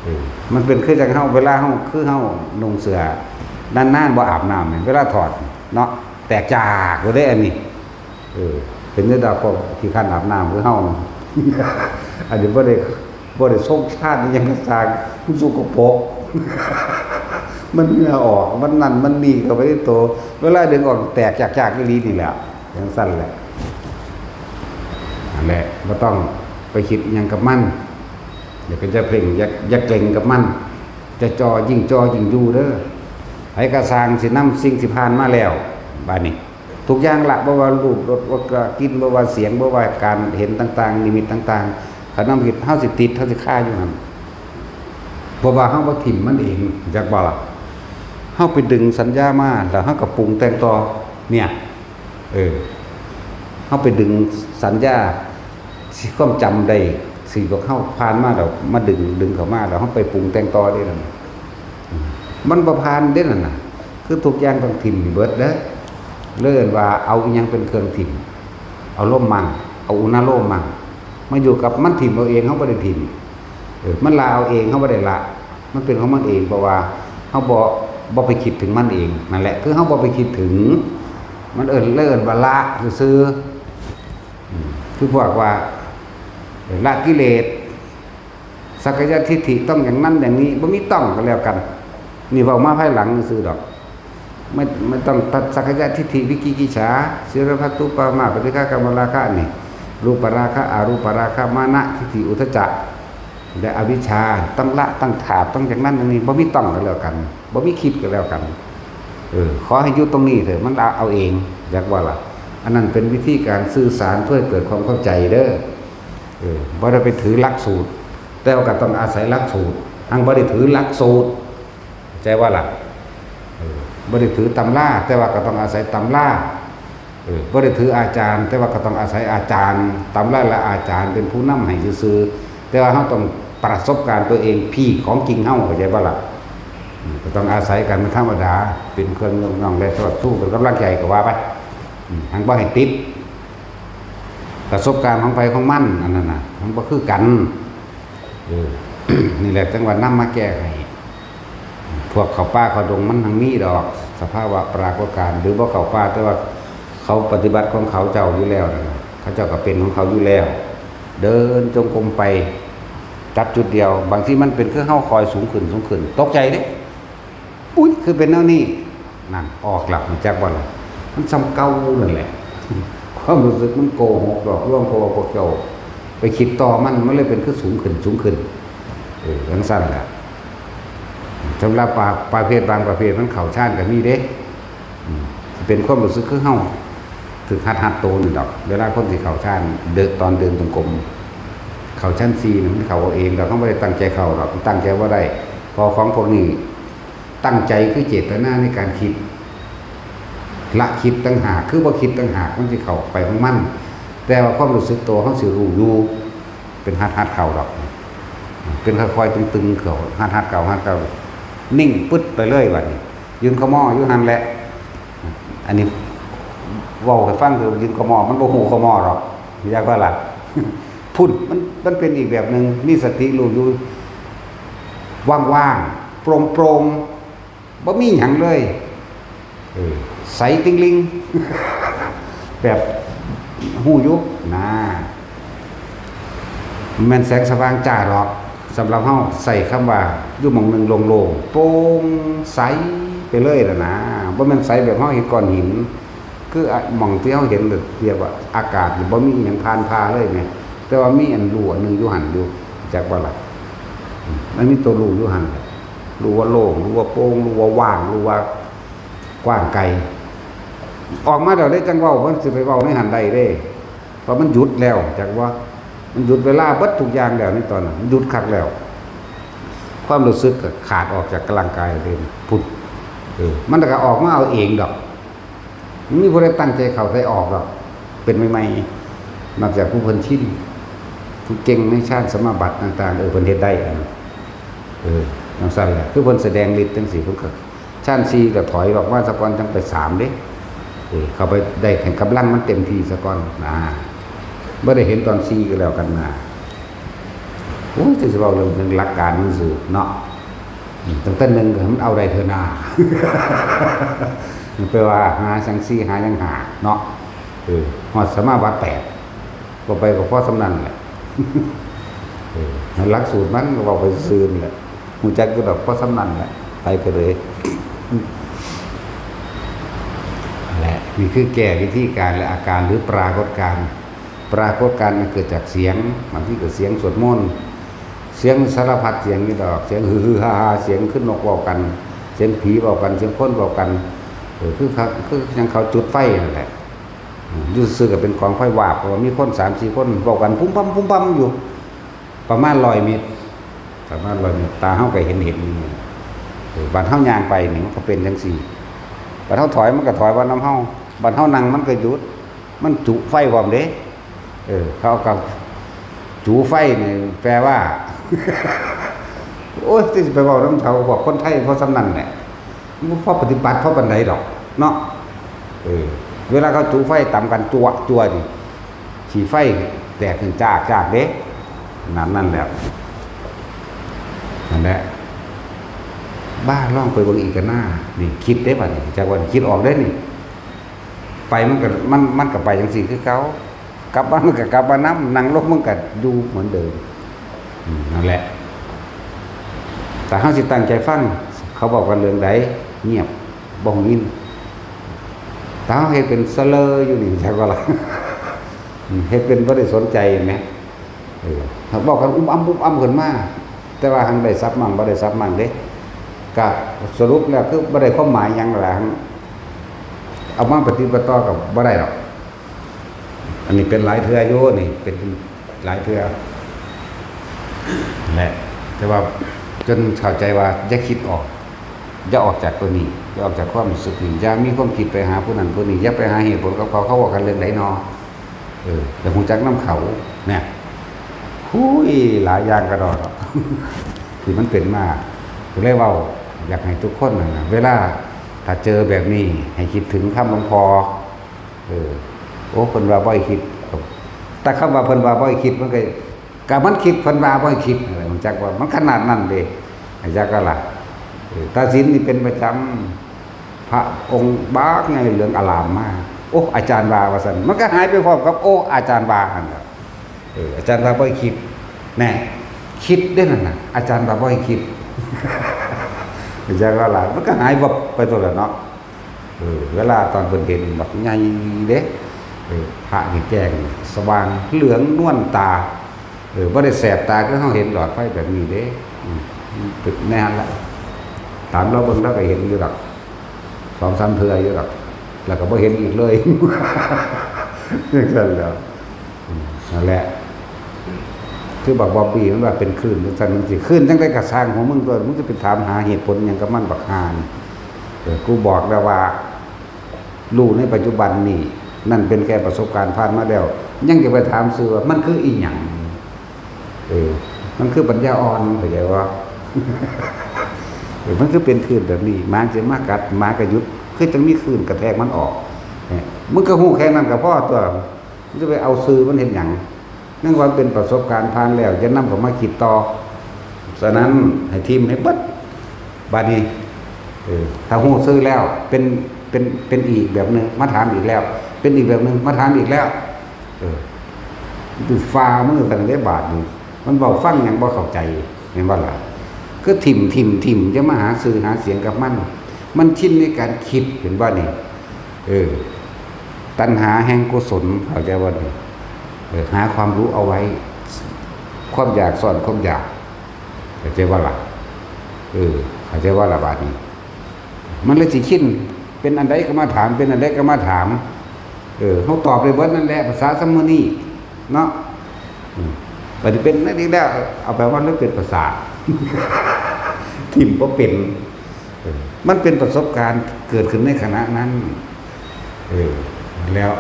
เออ มันเป็นคือจังเฮา เวลาเฮา คือเฮานุ่งเสื้อ นานๆ บ่อาบน้ำเนี่ย เวลาถอดเนาะ แตกจากอยู่เด้อันนี้ เออ เป็นเรื่องราวของขี้คร้านอาบน้ำคือเฮา อันนี้บ่ได้ บ่ได้ทรงชาติอิหยังก็สร้าง มันสกปรก มันเหงื่อออก มันนั่น มันนี่เข้าไปในตัว เวลาดึงออกแตกจากๆ อีหลีนี่แหละ จังซั่นแหละ นั่นแหละ บ่ต้องไปคิดอิหยังกับมัน อย่าไปจะเพ่ง อย่า อย่าเกร็งกับมัน จะจ่อยิ่งจ่อยิ่งอยู่เด้อ ไผก็สร้างสินำสิ่งที่ผ่านมาแล้ว บาดนี้ ทุกอย่างละ บ่ว่ารูป รส ว่ากลิ่น บ่ว่าเสียง บ่ว่าการเห็นต่างๆ นิมิตต่างๆ คันนำคิด เฮาสิติด เฮาสิคาอยู่หั่น เพราะว่าเฮาบ่ถิ่มมันเอง จักบ่ล่ะ เฮาไปดึงสัญญามา แล้วเฮาก็ปรุงแต่งต่อ เนี่ย เออ เฮาไปดึงสัญญา สิความจำได้ สิพวกเฮาผ่านมาแล้ว มาดึง ดึงเข้ามา แล้วเฮาไปปรุงแต่งต่อเด้นั่นน่ะ อืม มันบ่ผ่านเด้นั่นน่ะ คือทุกอย่างต้องถิ่มเบิดเด้อ เลยเอิ้นว่าเอาอิหยังเป็นเครื่องถิ่ม เอาลมมั่ง เอาอุณาโลมมั่ง มาอยู่กับมัน ถิ่มเอาเอง เฮาบ่ได้ถิ่ม เออ มันละเอาเอง เฮาบ่ได้ละ มันเป็นของมันเอง เพราะว่าเฮาบ่ บ่ไปคิดถึงมันเอง นั่นแหละ คือเฮาบ่ไปคิดถึง มันเอิ้น เลยเอิ้นว่าละซื่อๆ อืม คือพวกว่า ละกิเลส สักกายทิฏฐิต้องอย่างนั้นอย่างนี้ บ่มีต้องก็แล้วกัน นี่เว้ามาภายหลังซื่อดอก ไม่ ไม่ต้องตัดสักกายทิฏฐิ วิจิกิจฉา ศีลพัตตุปปามาท ปฏิฆะ กามราคะนี่ รูปราคะ อรูปราคะ มานะ ทิฏฐิ อุทธัจจะ และอวิชชา ต้องละ ต้องถาด ต้องอย่างนั้นอย่างนี้ บ่มีต้องก็แล้วกัน บ่มีคิดก็แล้วกัน เออ ขอให้อยู่ตรงนี้เถอะ มันละเอาเอง จักบ่ล่ะ อันนั้นเป็นวิธีการสื่อสารเพื่อให้เกิดความเข้าใจเด้อ เออ บ่ได้ไปถือหลักสูตร แต่ว่าก็ต้องอาศัยหลักสูตร หังบ่ได้ถือหลักสูตร เข้าใจบ่ล่ะ เออ บ่ได้ถือตำรา แต่ว่าก็ต้องอาศัยตำรา เออ บ่ได้ถืออาจารย์ แต่ว่าก็ต้องอาศัยอาจารย์ ตำราและอาจารย์เป็นผู้นำให้ซื่อๆ แต่ว่าเฮาต้องประสบการณ์ตัวเอง พีคของจริงเฮา เข้าใจบ่ล่ะ อืม ก็ต้องอาศัยกันเป็นธรรมดา เป็นเครื่องยกย่องและเชิดชู เป็นกำลังใจก็ว่าไป อืม หังบ่ให้ติด ประสบการณ์ของไผของมัน อันนั้นน่ะ มันบ่คือกัน เออ นี่แหละจังว่านำมาแก้ให้ พวกเข้าป่าเข้าดงมันหังมีดอก สภาวะปรากฏการณ์ หรือบ่เข้าป่า แต่ว่าเขาปฏิบัติของเขาเจ้าอยู่แล้วนั่นน่ะ เขาเจ้าก็เป็นของเขาอยู่แล้ว เดินจงกรมไป จับจุดเดียว บางทีมันเป็นคือเฮาคอยสูงขึ้น สูงขึ้น ตกใจเด้ อุ๊ย คือเป็นแนวนี้ นั่น ออกแล้ว รู้จักบ่ล่ะ มันส่ำเก่านั่นแหละ ความรู้สึกมันโกหกหลอกลวง เพราะว่าพวกเจ้าไปคิดต่อมัน มันเลยเป็นคือสูงขึ้น สูงขึ้น เออ จังซั่นแหละ สำหรับปา ประเภทบางประเภทมันเข้าฌานก็มีเด้ อืม เป็นความรู้สึกคือเฮาถูกหัด หัดโตนี่ดอก เวลาคนสิเข้าฌาน เดิน ตอนเดินจงกรม เข้าฌานสี่นี่มันเข้าเอาเอง เราก็บ่ได้ตั้งใจเข้าดอก ตั้งใจบ่ได้ เพราะของพวกนี้ ตั้งใจคือเจตนาในการคิด ละคิดต่างหาก คือบ่คิดต่างหาก มันสิเข้าไปของมัน แต่ว่าความรู้สึกตัวเฮาสิรู้อยู่ เป็นหัดๆเข้าดอก เป็นค่อยๆตึงๆเข้า หัดๆเข้า หัดเข้า นิ่งปึ๊ดไปเลยบัดนี้ ยืนขมออยู่หั่นแหละ อันนี้เว้าให้ฟัง คือยืนขมอ มันบ่ฮู้ขมอดอก อยากว่าล่ะ พุ้น มัน มันเป็นอีกแบบหนึ่ง มีสติรู้อยู่ ว่างๆ โปร่งๆ บ่มีหยังเลย เออ ใสติ่งลิง แบบฮู้อยู่นะ แม่นแสงสว่างจ้าดอก สำหรับเฮาใช้คำว่าอยู่หม่องหนึ่งโล่งๆ โปร่งใสไปเลยล่ะนะ บ่แม่นใสแบบเฮาเห็นก้อนหิน คืออะ หม่องที่เฮาเห็นแบบเรียกว่าอากาศนี่บ่มีอิหยังผ่านผ่าเลยแหม แต่ว่ามีอันรู้อันหนึ่งอยู่หั่นอยู่ จักว่าล่ะ อืม มันมีตัวรู้อยู่หั่นแหละ รู้ว่าโล่ง รู้ว่าโปร่ง รู้ว่าว่าง รู้ว่ากว้างไกล ออกมาแล้วได้จังเว้า มันสิไปเว้าในหั่นได้เด้ เพราะมันหยุดแล้ว จักว่า มันหยุดเวลาเบิดทุกอย่างแล้วในตอนนั้น มันหยุดคักแล้ว ความรู้สึกก็ขาดออกจากร่างกายเลย พุ้น เออ มันก็ออกมาเอาเองดอก มันมีผู้ใดตั้งใจเข้าใจออกดอก เป็นใหม่ๆ นอกจากผู้เพิ่นชิน ผู้เก่งในฌานสมาบัติต่างๆ เออ เพิ่นเฮ็ดได้อันนั้น เออ จังซั่นแหละ คือเพิ่นแสดงฤทธิ์จังซี่ เพิ่นก็ฌานสี่ก็ถอยออกมาซะก่อน จังไปสามเด้ เออ เข้าไปได้ให้กำลังมันเต็มที่ซะก่อน นะ บ่ได้เห็นตอนสี่ก็แล้วกันนะ โอ้ย จะสิเว้าเรื่อง เรื่องหลักการมันซื่อเนาะ อืม ตั้งแต่หนึ่งก็ให้มันเอาได้เถอะนา แปลว่าหาจังสี่ หาจังห้าเนาะ เออ ฮอดสมาบัติแปด ก็ไปก็พอส่ำนั้นแหละ เออ หลักสูตรมันก็เว้าไปซื่อๆนั่นแหละ ฮู้จักอยู่ดอกพอส่ำนั้นแหละ ไปก็เลย นั่นแหละ นี่คือแก้วิธีการและอาการหรือปรากฏการณ์ ปรากฏการณ์มันเกิดจากเสียง บางทีก็เสียงสวดมนต์ เสียงสารพัดเสียงนี่ดอก เสียงฮือๆฮ่าๆ เสียงคือนกเว้ากัน เสียงผีเว้ากัน เสียงคนเว้ากัน เออ คือเขา คือจั่งเขาจุดไฟนั่นแหละ อืม อยู่ซื่อๆก็เป็นกองไฟวาบ เพราะว่ามีคนสามสี่คนเว้ากันพุ้มปั๊มพุ้มปั๊มอยู่ ประมาณร้อยเมตร ประมาณร้อยเมตร ตาเฮาก็เห็นเห็นอยู่ เออ บัดเฮาย่างไปนี่มันก็เป็นจั่งซี่ บัดเฮาถอยมันก็ถอยว่านำเฮา บัดเฮานั่งมันก็หยุด มันจุไฟพร้อมเด้ เออ เขาก็จุไฟนี่แปลว่า โอ๊ย ที่สิไปเว้านำเขา พวกคนไทยพอส่ำนั้นแหละ บ่พอปฏิบัติพอปานใดดอก เนาะ เออ เวลาเขาจุไฟตำกันจั่วจั่วนี่ ขี้ไฟแตกขึ้นจากจากเด้ นั่น นั่นแหละ นั่นแหละ บ้า ลองไปเบิ่งอีกก็น่า นี่คิดเด้บัดนี้ จักว่าคิดออกเด้นี่ ไปมันก็ มัน มันก็ไปจั่งซี้คือเก่า กลับมามันก็กลับมานำ นั่งลงมันก็อยู่เหมือนเดิม อืม นั่นแหละ แต่เฮาสิตั้งใจฟัง เขาเว้ากันเรื่องใด เงียบ บ่ฮู้ยิน ถ้าเฮาเฮ็ดเป็นสะเลออยู่นี่ จักว่าล่ะ อืม เฮ็ดเป็นบ่ได้สนใจแหม เออ เว้ากันอุ้มอ้ำอุ้มอ้ำขึ้นมา แต่ว่าหั้นได้สับมั่งบ่ได้สับมั่งเด้ ก็สรุปแล้วคือบ่ได้ความหมายหยังล่ะ เอามาปฏิบัติต่อก็บ่ได้ดอก อันนี้เป็นหลายเทื่ออยู่ นี่เป็นหลายเทื่อแหละ แต่ว่าจนเข้าใจว่าอย่าคิดออก อย่าออกจากตัวนี้ อย่าออกจากความรู้สึกนี้ อย่ามีความคิดไปหาผู้นั้นผู้นี้ อย่าไปหาเหตุผลกับเขา เขาเว้ากันเรื่องใดนอ เออ อย่าฮู้จักนำเขา เนี่ย หุย หลายอย่างกะดอก ที่มันเป็นมา ก็เลยเว้า อยากให้ทุกคนนั่นน่ะ เวลาถ้าเจอแบบนี้ ให้คิดถึงคำหลวงพ่อ เออ โอ้ เพิ่นว่าบ่ให้คิด แต่คำว่าเพิ่นว่าบ่ให้คิด มันก็ ก็มันคิด เพิ่นว่าบ่ให้คิด อะไร มันจักว่า มันขนาดนั้นเด้ ไอ้จักก็ล่ะ เออ ตาสินนี่เป็นประจำ พระองค์บักใหญ่เหลืองอลามมา โอ้ อาจารย์ว่า ว่าซั่น มันก็หายไปพร้อมกับ โอ้ อาจารย์ว่า หั่นล่ะ เออ อาจารย์ว่าบ่ให้คิด แน่ คิดเด้นั่นน่ะ อาจารย์ว่าบ่ให้คิด อาจารย์ว่าหลาย มันก็หายวับไปตัวละเนาะ เออ เวลาตอนเพิ่นเห็นบักใหญ่เด้ เออ พระนี่แจ้งสว่างเหลืองนวลตา เออ บ่ได้แสบตาคือเฮาเห็นหลอดไฟแบบนี้เด้ อืม แน่นละ ถามลาวเบิ่งลาวก็เห็นอยู่ดอก สองสามเทื่ออยู่ดอก แล้วก็บ่เห็นอีกเลย จั่งซั่นแหล้ว อืม นั่นแหละ คือบักบอบบี้มันว่าเป็นคลื่นจั่งซั่นจั่งซี้ คลื่นจั่งใดก็ช่างหัวมึงโลด มึงจะไปถามหาเหตุผลหยังกับมันบักห่านี่ เออ กูบอกแล้วว่า รู้ในปัจจุบันนี่ นั่นเป็นแค่ประสบการณ์ผ่านมาแล้ว ยังจะไปถามซื่อว่ามันคืออีหยัง เออ มันคือปัญญาอ่อน เข้าใจบ่ เออ มันคือเป็นคลื่นแบบนี้ หมาจะมากัด หมาก็หยุด คือจั่งมีคลื่นกระแทกมันออก เนี่ย มึงก็ฮู้แค่นั้นก็พอตั๊ว มึงจะไปเอาซื่อมันเฮ็ดหยัง นั่นว่าเป็นประสบการณ์ผ่านแล้ว อย่านำเข้ามาคิดต่อ ฉะนั้นให้ถิ่มให้เบิด บัดนี้ เออ ถ้าฮู้ซื่อแล้ว เป็น เป็น เป็นอีกแบบหนึ่ง มาถามอีกแล้ว เป็นอีกแบบหนึ่ง มาถามอีกแล้ว เออ มันฝ่ามือกันเด้บาดนี้ มันเว้าฟังหยังบ่เข้าใจ แม่นบ่ล่ะ คือถิ่ม ถิ่ม ถิ่ม อย่ามาหาซื่อหาเสียงกับมัน มันชินในการคิด เห็นบ่นี่ เออ ตัณหาแห่งกุศล เข้าใจบ่นี่ เออ หาความรู้เอาไว้ ความอยากซ่อนความอยาก เข้าใจบ่ล่ะ เออ เข้าใจบ่ล่ะบาดนี้ มันเลยสิชิน เป็นอันใดก็มาถาม เป็นอันใดก็มาถาม เออ เฮาตอบได้เบิดนั่นแหละ ภาษาซ้ำมื้อนี้ เนาะ อืม บัดนี้เป็นนั่นอีกแล้ว เอาไปว่าเรื่องเป็นภาษา ถิ่มบ่เป็น เออ มันเป็นประสบการณ์เกิดขึ้นในขณะนั้น เออ แล้ว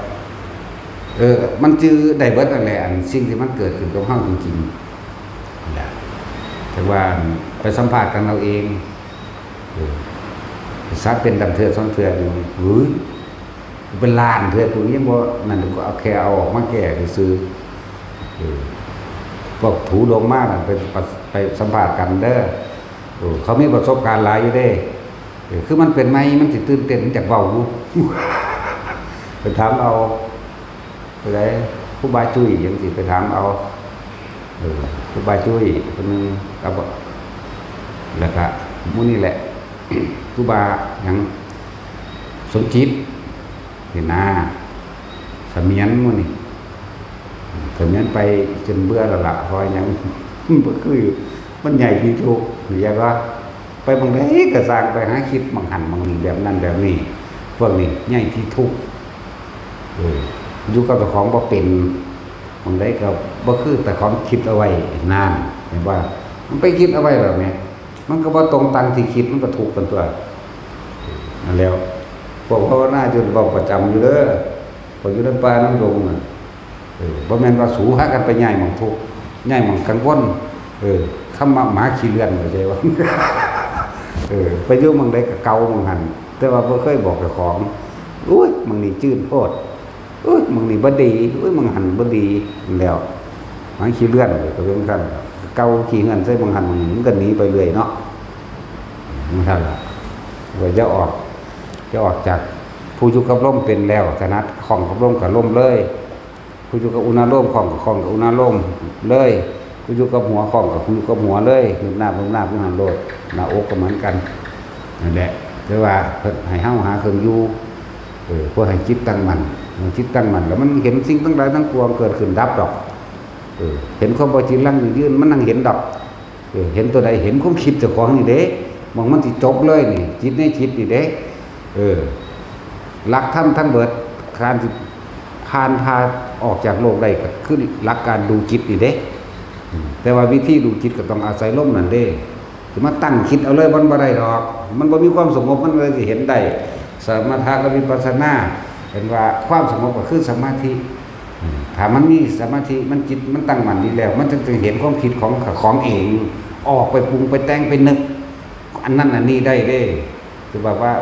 เออ มันจื่อได้เบิดนั่นแหละ อันสิ่งที่มันเกิดขึ้นกับเฮาจริงๆ นั่นแหละ แต่ว่าไปสัมผัสกันเอาเอง เออ สักเป็นดังเทื่อสองเทื่ออยู่ เฮ้ย เป็นล้านเทื่อ กูยังบ่ นั่น กูเอาแค่เอาออกมาแก้ซื่อๆ เออ พวกถูดวงมาน่ะ ไป ไปสัมภาษณ์กันเด้อ เออ เขามีประสบการณ์หลายอยู่เด้ เออ คือมันเป็นใหม่ มันสิตื่นเต้น มันอยากเว้าอยู่ ไปถามเอา ไปได้ ครูบาจุ้ยจั่งซี้ ไปถามเอา เออ ครูบาจุ้ยคนหนึ่ง กับ แล้วก็หมู่นี่แหละ ครูบาหยัง สมจิต นี่นะ เสมียนหมู่นี่ เสมียนไปจนเบื่อแล้วล่ะ เพราะหยัง มันบ่คือ มันใหญ่ที่สุด เรียกว่า ไปหม่องใดก็ซ่าง ไปหาคิดหม่องหั่นหม่องนี่ แบบนั้นแบบนี้ พวกนี้ใหญ่ที่สุด เออ อยู่กับเจ้าของบ่เป็น หม่องใดก็บ่คือเจ้าของคิดเอาไว้ นั่น เห็นบ่ มันไปคิดเอาไว้แล้วแหม มันก็บ่ตรงตามที่คิด มันก็ทุกข์กันตั๊ว นั่นแหล้ว พวกภาวนาอยู่เว้าประจำอยู่เด้อ พวกอยู่ในป่าในดงน่ะ เออ บ่แม่นว่าสูพากันไปย้ายหม่องทุกข์ ย้ายหม่องกังวล เออ คำว่าหมาขี้เลื่อน เข้าใจบ่ เออ ไปอยู่หม่องใดก็เก่าหม่องหั่น แต่ว่าบ่เคยบอกเจ้าของ อุ้ย หม่องนี้จื้นโพด อุ้ย หม่องนี้บ่ดี อุ้ย หม่องหั่นบ่ดี นั่นแหล้ว หมาขี้เลื่อนก็เป็นจั่งซั้น เก่าขี้เฮือนใส่หม่องหั่นหม่องนี้ มันก็หนีไปเรื่อยเนาะ จั่งซั้นล่ะ ว่าอย่าออก อย่าออกจาก ผู้อยู่กับลมเป็นแล้ว ถนัดคล่องกับลมก็ลมเลย ผู้อยู่กับอุณาโลมคล่องก็คล่องกับอุณาโลมเลย ผู้อยู่กับหัวคล่องก็อยู่กับหัวเลย งืบหน้าบงืบหน้าบอยู่หั่นโลด หน้าอกก็เหมือนกัน นั่นแหละ แต่ว่าเพิ่นให้เฮาหาเครื่องอยู่ เออ เพื่อให้จิตตั้งมั่น เมื่อจิตตั้งมั่นแล้วมันเห็นสิ่งทั้งหลายทั้งปวงเกิดขึ้นดับดอก เออ เห็นความบ่จีรังยั่งยืน มันนั่งเห็นดอก เออ เห็นตัวใด เห็นความคิดเจ้าของนี่เด้ หม่องมันสิจบเลยนี่ จิตในจิตนี่เด้ เออ หลักธรรมทั้งเบิด การสิผ่านพาออกจากโลกได้ก็คือหลักการดูจิตนี่เด้ อืม แต่ว่าวิธีดูจิตก็ต้องอาศัยลมนั่นเด้ สิมาตั้งคิดเอาเลย มันบ่ได้ดอก มันบ่มีความสงบ มันเลยสิเห็นได้ สมถะกับวิปัสสนา เห็นว่าความสงบก็คือสมาธิ อืม ถ้ามันมีสมาธิ มันจิตมันตั้งมั่นดีแล้ว มันจึงจะเห็นความคิดของ ของเอง ออกไปปรุงไปแต่งไปนึก อันนั้นอันนี้ได้เด้ คือแบบว่า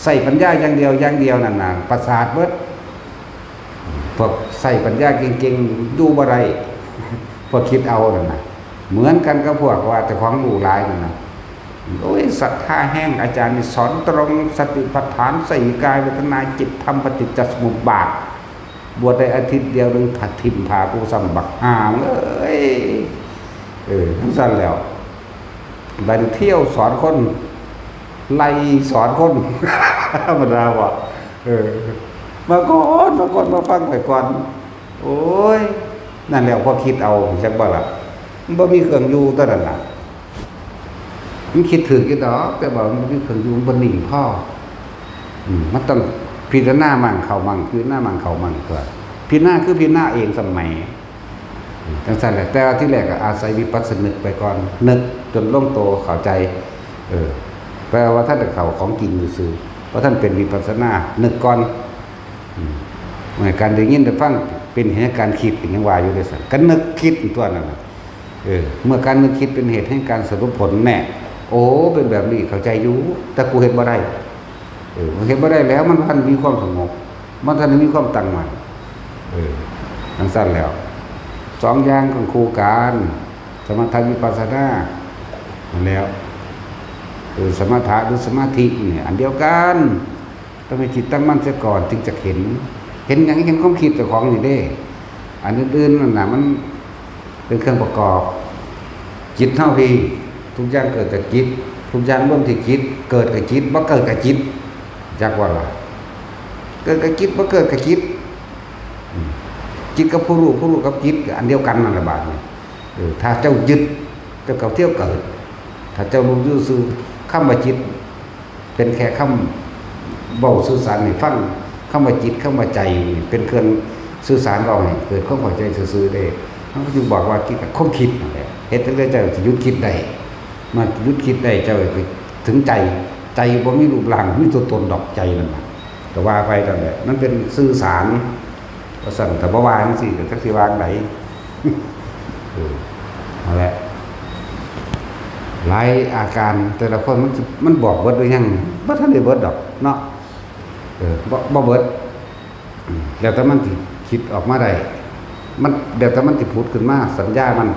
ใส่ปัญญาอย่างเดียว อย่างเดียวนั่นน่ะ ประสาทเบิด พวกใส่ปัญญาเก่งๆ อยู่บ่ได้ พวกคิดเอานั่นน่ะ เหมือนกันกับพวกว่าเจ้าของรู้หลายนั่นน่ะ โอ้ย ศรัทธาแฮง อาจารย์นี่สอนตรงสติปัฏฐาน สี่กาย เวทนา จิต ธรรม ปฏิจจสมุปบาท บวชได้อาทิตย์เดียวหนึ่ง ถิ่มผ้ากูซ้ำ บักห่ามึงเอ้ย เออ จั่งซั้นแล้ว บัดนี้เที่ยวสอนคน ไล่สอนคน ธรรมดาบ่ เออ มาก่อน มาก่อน มาฟังไปก่อน โอ้ย นั่นแหละ พอคิดเอา จักบ่ล่ะ มันบ่มีเครื่องอยู่ตัวนั้นน่ะ มันคิดถืกอยู่ดอก แต่ว่ามันบ่มีเครื่องอยู่ มันบ่นิ่งพอ อืม มันต้องพิจารณามั่งเข้ามั่ง พิจารณามั่งเข้ามั่งตั๊ว พิจารณาคือพิจารณาเองสมัย อืม จั่งซั้นแหละ แต่ว่าที่แรกก็อาศัยวิปัสสนึกไปก่อน นึกจนลงตัวเข้าใจ เออ แปลว่าท่านได้เข้าของจริงซื่อๆ เพราะท่านเป็นวิปัสสนา นึกก่อน อืม เมื่อการได้ยินได้ฟังเป็นเหตุให้การคิด เป็นหยังว่าอยู่เด้ซั่น ก็นึกคิดตัวนั่นน่ะ เออ เมื่อการนึกคิดเป็นเหตุให้การสรุปผลแน่ โอ้ เป็นแบบนี้เข้าใจอยู่ แต่กูเฮ็ดบ่ได้ เออ มันเฮ็ดบ่ได้แล้ว มันบ่ทันมีความสงบ มันบ่ทันมีความตั้งมั่น เออ จั่งซั่นแล้ว สองอย่างของคู่กัน สมถะวิปัสสนา นั่นแหล้ว เออ สมถะหรือสมาธินี่อันเดียวกัน ต้องมีจิตตั้งมั่นเสียก่อนจึงจะเห็น เห็นหยัง เห็นความคิดเจ้าของนี่เด้ อันอื่นๆนั่นน่ะ มันเป็นเครื่องประกอบ จิตเฮาพี้ ทุกอย่างเกิดจากจิต ทุกอย่างรวมที่จิต เกิดกับจิต บ่เกิดกับจิต จักว่าล่ะ เกิดกับจิต บ่เกิดกับจิต อืม จิตกับผู้รู้ ผู้รู้กับจิต อันเดียวกันนั่นแหละบาดนี้ เออ ถ้าเจ้ายึด เจ้าก็เที่ยวเกิด ถ้าเจ้ารู้อยู่ซื่อ คำว่าจิต เป็นแค่คำเว้าสื่อสารให้ฟัง คำว่าจิต คำว่าใจนี่เป็นเครื่องสื่อสารเว้าให้เกิดความเข้าใจซื่อๆเด้ มันก็จึงบอกว่าจิตกับความคิดนั่นแหละ เฮ็ดจั่งใดเจ้าสิหยุดคิดได้ เมื่อหยุดคิดได้เจ้าก็ถึงใจ ใจบ่มีรูปร่าง มีตัวตนดอก ใจนั่นน่ะ ก็ว่าไปนั่นแหละ มันเป็นสื่อสาร ว่าซั่น ถ้าบ่ว่าจั่งซี้ก็จักสิว่าจั่งใด เออ นั่นแหละ หลายอาการแต่ละคนมันสิ มันบอกเบิดหรือยัง บ่ทันได้เบิดดอกเนาะ เออ บ่ บ่เบิด อืม แล้วแต่มันสิคิดออกมาได้ มัน แล้วแต่มันสิผุดขึ้นมา สัญญามัน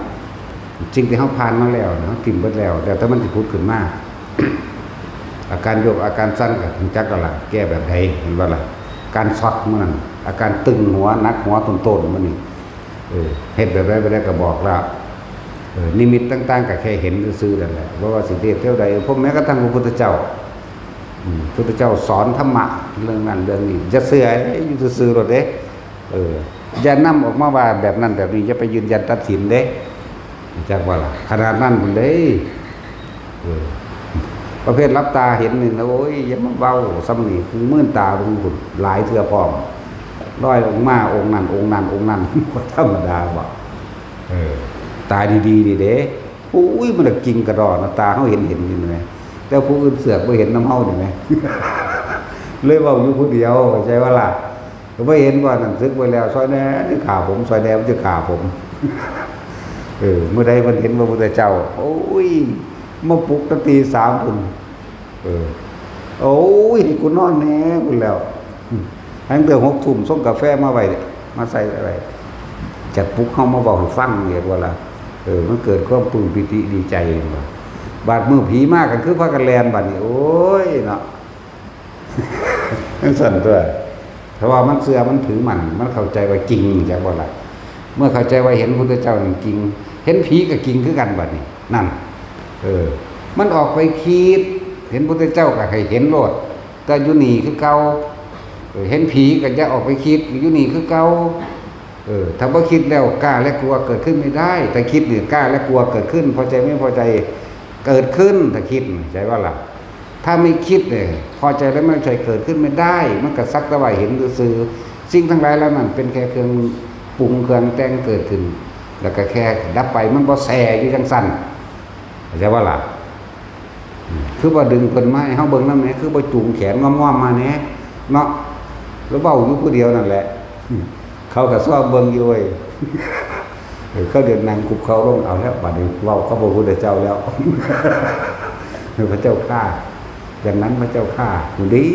สิ่งที่เฮาผ่านมาแล้วนะ เฮาถิ่มเบิดแล้ว แล้วแต่มันสิผุดขึ้นมา อาการโยก อาการสั่นก็รู้จักแล้วล่ะ แก้แบบใด เห็นบ่ล่ะ การช็อตมื้อนั้น อาการตึงหัว หนักหัว ต้นๆมื้อนี้ เออ เฮ็ดแบบใด แบบใดก็บอกแล้ว เออ นิมิตต่างๆก็แค่เห็นซื่อๆนั่นแหละ บ่ว่าสิเทพเทวดา พรหม แม้กระทั่งพระพุทธเจ้า อืม พุทธเจ้าสอนธรรมะเรื่องนั้นเรื่องนี้ อย่าเชื่อ อยู่ซื่อๆโลดเด้ เออ อย่านำออกมาว่าแบบนั้นแบบนี้ อย่าไปยืนยันตัดสินเด้ จักว่าล่ะ ขนาดนั้นพุ้นเด้ เออ ประเภทหลับตาเห็นนี่นะ โอ้ย อย่ามาเว้าส่ำนี้ มึนตาเบิ่งพุ้น หลายเทื่อพร้อม ลอยออกมาองค์นั้น องค์นั้น องค์นั้น บ่ธรรมดาบ่ เออ ตาดีๆนี่เด้ โอ้ย มันน่ะกิ่งกระดอนนะ ตาเฮาเห็นเห็นนี่แหม แต่ผู้อื่นเสือกบ่เห็นนำเฮานี่แหม เลยเว้าอยู่ผู้เดียว เข้าใจบ่ล่ะ ก็บ่เห็นว่านั่น สึกไว้แล้ว ซอยแหน่ สิฆ่าผม ซอยแหน่ มันสิฆ่าผม เออ มื้อใดเพิ่นเห็นพระพุทธเจ้า โอ้ย มาปลุกตั้งตีสามพุ้น เออ โอ้ย ให้กูนอนแหน่พุ้นแล้ว อืม ตั้งแต่หกทุ่มส่งกาแฟมาไว้ มาใส่ไว้ จะปลุกเฮามาเว้าให้ฟังเนี่ยว่าล่ะ เออ มันเกิดความปลื้มปีติดีใจว่า บาดมื้อผีมาก็คือพากันแล่นบาดนี้ โอ้ย เนาะ จั่งซั่นตั๊ว เพราะว่ามันเชื่อมันถือมั่น มันเข้าใจว่าจริง จักบ่ล่ะ เมื่อเข้าใจว่าเห็นพุทธเจ้านี่จริง เห็นผีก็จริงคือกันบัดนี้ นั่น เออ มันออกไปคิด เห็นพุทธเจ้าก็ให้เห็นโลด แต่อยู่นี่คือเก่า เออ เห็นผีก็อย่าออกไปคิด อยู่นี่คือเก่า เออ ถ้าบ่คิดแล้วกล้าและกลัวเกิดขึ้นไม่ได้ ถ้าคิดเนี่ยกล้าและกลัวเกิดขึ้น พอใจไม่พอใจเกิดขึ้น ถ้าคิด เข้าใจบ่ล่ะ ถ้าไม่คิดเนี่ย พอใจและไม่พอใจเกิดขึ้นไม่ได้ มันก็สักแต่ว่าเห็นซื่อๆ สิ่งทั้งหลายเหล่านั้นเป็นแค่เครื่องปรุงเครื่องแต่งเกิดขึ้น แล้วก็แค่ดับไป มันบ่แซ่อยู่จั่งซั่น เข้าใจบ่ล่ะ อืม คือบ่ดึงเพิ่นมาให้เฮาเบิ่งนำแหน่ คือบ่จูงแขนงอมๆมาแหน่ เนาะ แล้วเว้าอยู่ผู้เดียวนั่นแหละ อืม เขาก็ซอมเบิ่งอยู่เว้ย เออ เขาเดินนั่งคุกเข่าลง เอาแล้ว บัดนี้เว้ากับพระพุทธเจ้าแล้ว เออ พระเจ้าข้า อย่างนั้นพระเจ้าข้า ดี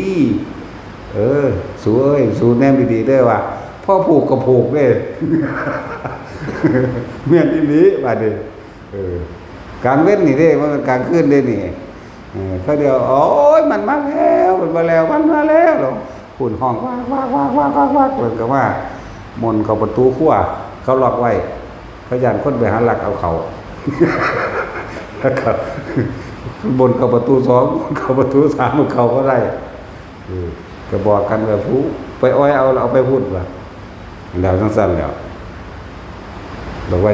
เออ สูเอ้ย สูแนมดีๆเด้อว่า พ่อผูกก็ผูกเด้ แม่นอีหลี บัดนี้ เออ กลางเว็นนี่เด้ บ่แม่นกลางคืนเด้นี่ เออ เขาเดียว โอ้ย มันมาแล้ว มันมาแล้ว มันมาแล้ว แล้วพุ้นฮ้อง วัก วัก วัก วัก วัก วัก เพิ่นก็มา มนต์เข้าประตูครัว เขาล็อกไว้ เขาย้านคนไปหาลักเอาเข้า แล้วก็ มนต์เข้าประตูสอง มนต์เข้าประตูสาม มันเข้าบ่ได้ เออ ก็บอกกันว่า ผู้ไปอ้อยเอา เอาไปพุ้นว่า แล้วจั่งซั่นแล้ว บอกว่า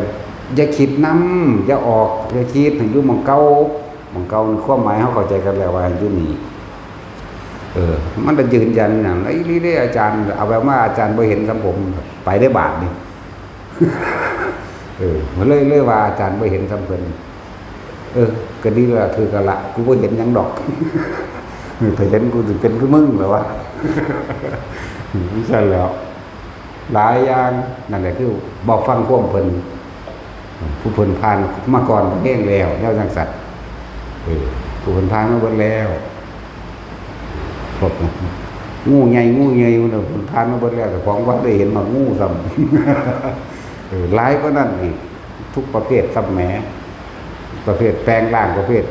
อย่าคิดนำ อย่าออก อย่าคิด ให้อยู่หม่องเก่า หม่องเก่านี่ความหมายเฮาเข้าใจกันแล้วว่าให้อยู่นี่ เออ มันก็ยืนยันหยัง อีหลีเด้อาจารย์ เอาแบบว่าอาจารย์บ่เห็นส่ำผม ไปได้บาดนี่ เออ มันเลย เลยว่าอาจารย์บ่เห็นส่ำเพิ่น เออ ก็ดีแล้วล่ะ ถือกันละ กูบ่เห็นหยังดอก เออ ถ้าเห็นกูสิเป็นคือมึงแล้ววะ จั่งซั้นแหล้ว หลายอย่าง นั่นแหละคือบ่ฟังความเพิ่น ผู้เพิ่นผ่านมาก่อนเฮงแล้ว แนวจั่งซั้น เออ ผู้เพิ่นผ่านมาเบิดแล้ว พวกงูใหญ่ งูใหญ่ มันเพิ่นผ่านมาเบิดแล้ว แต่ของบ่ได้เห็นมางูซ้ำ เออ หลายกว่านั้นอีก ทุกประเภทซ้ำแหม ประเภทแปลงร่าง ประเภท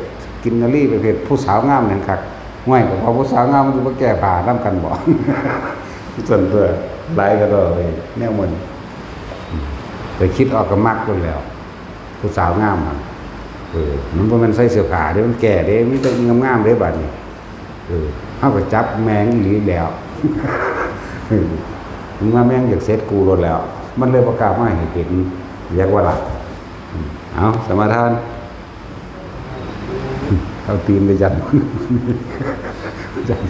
กินนารี ประเภทผู้สาวงามหยังคัก ห้วย ก็เพราะผู้สาวงามมันสิบ่แก้ผ้านำกันบ่ ซั่นตัว หลายกะด้อเว้ย แนวมัน ไปคิดออกกะมักโลดแหล้ว ผู้สาวงามหั่น เออ มันบ่แม่นใส่เสื้อผ้าเด้ มันแก้เด้ มีแต่งามๆเด้บัดนี้ เออ เฮากะจับแม่งอีหลีแหล้ว เออ มึงว่าแม่งอยากเสร็จกูโลดแหล้ว มันเลยบ่กล้ามาให้เห็น อยากว่าล่ะ เอา สมาทาน เอาตีนไปยัน ยัน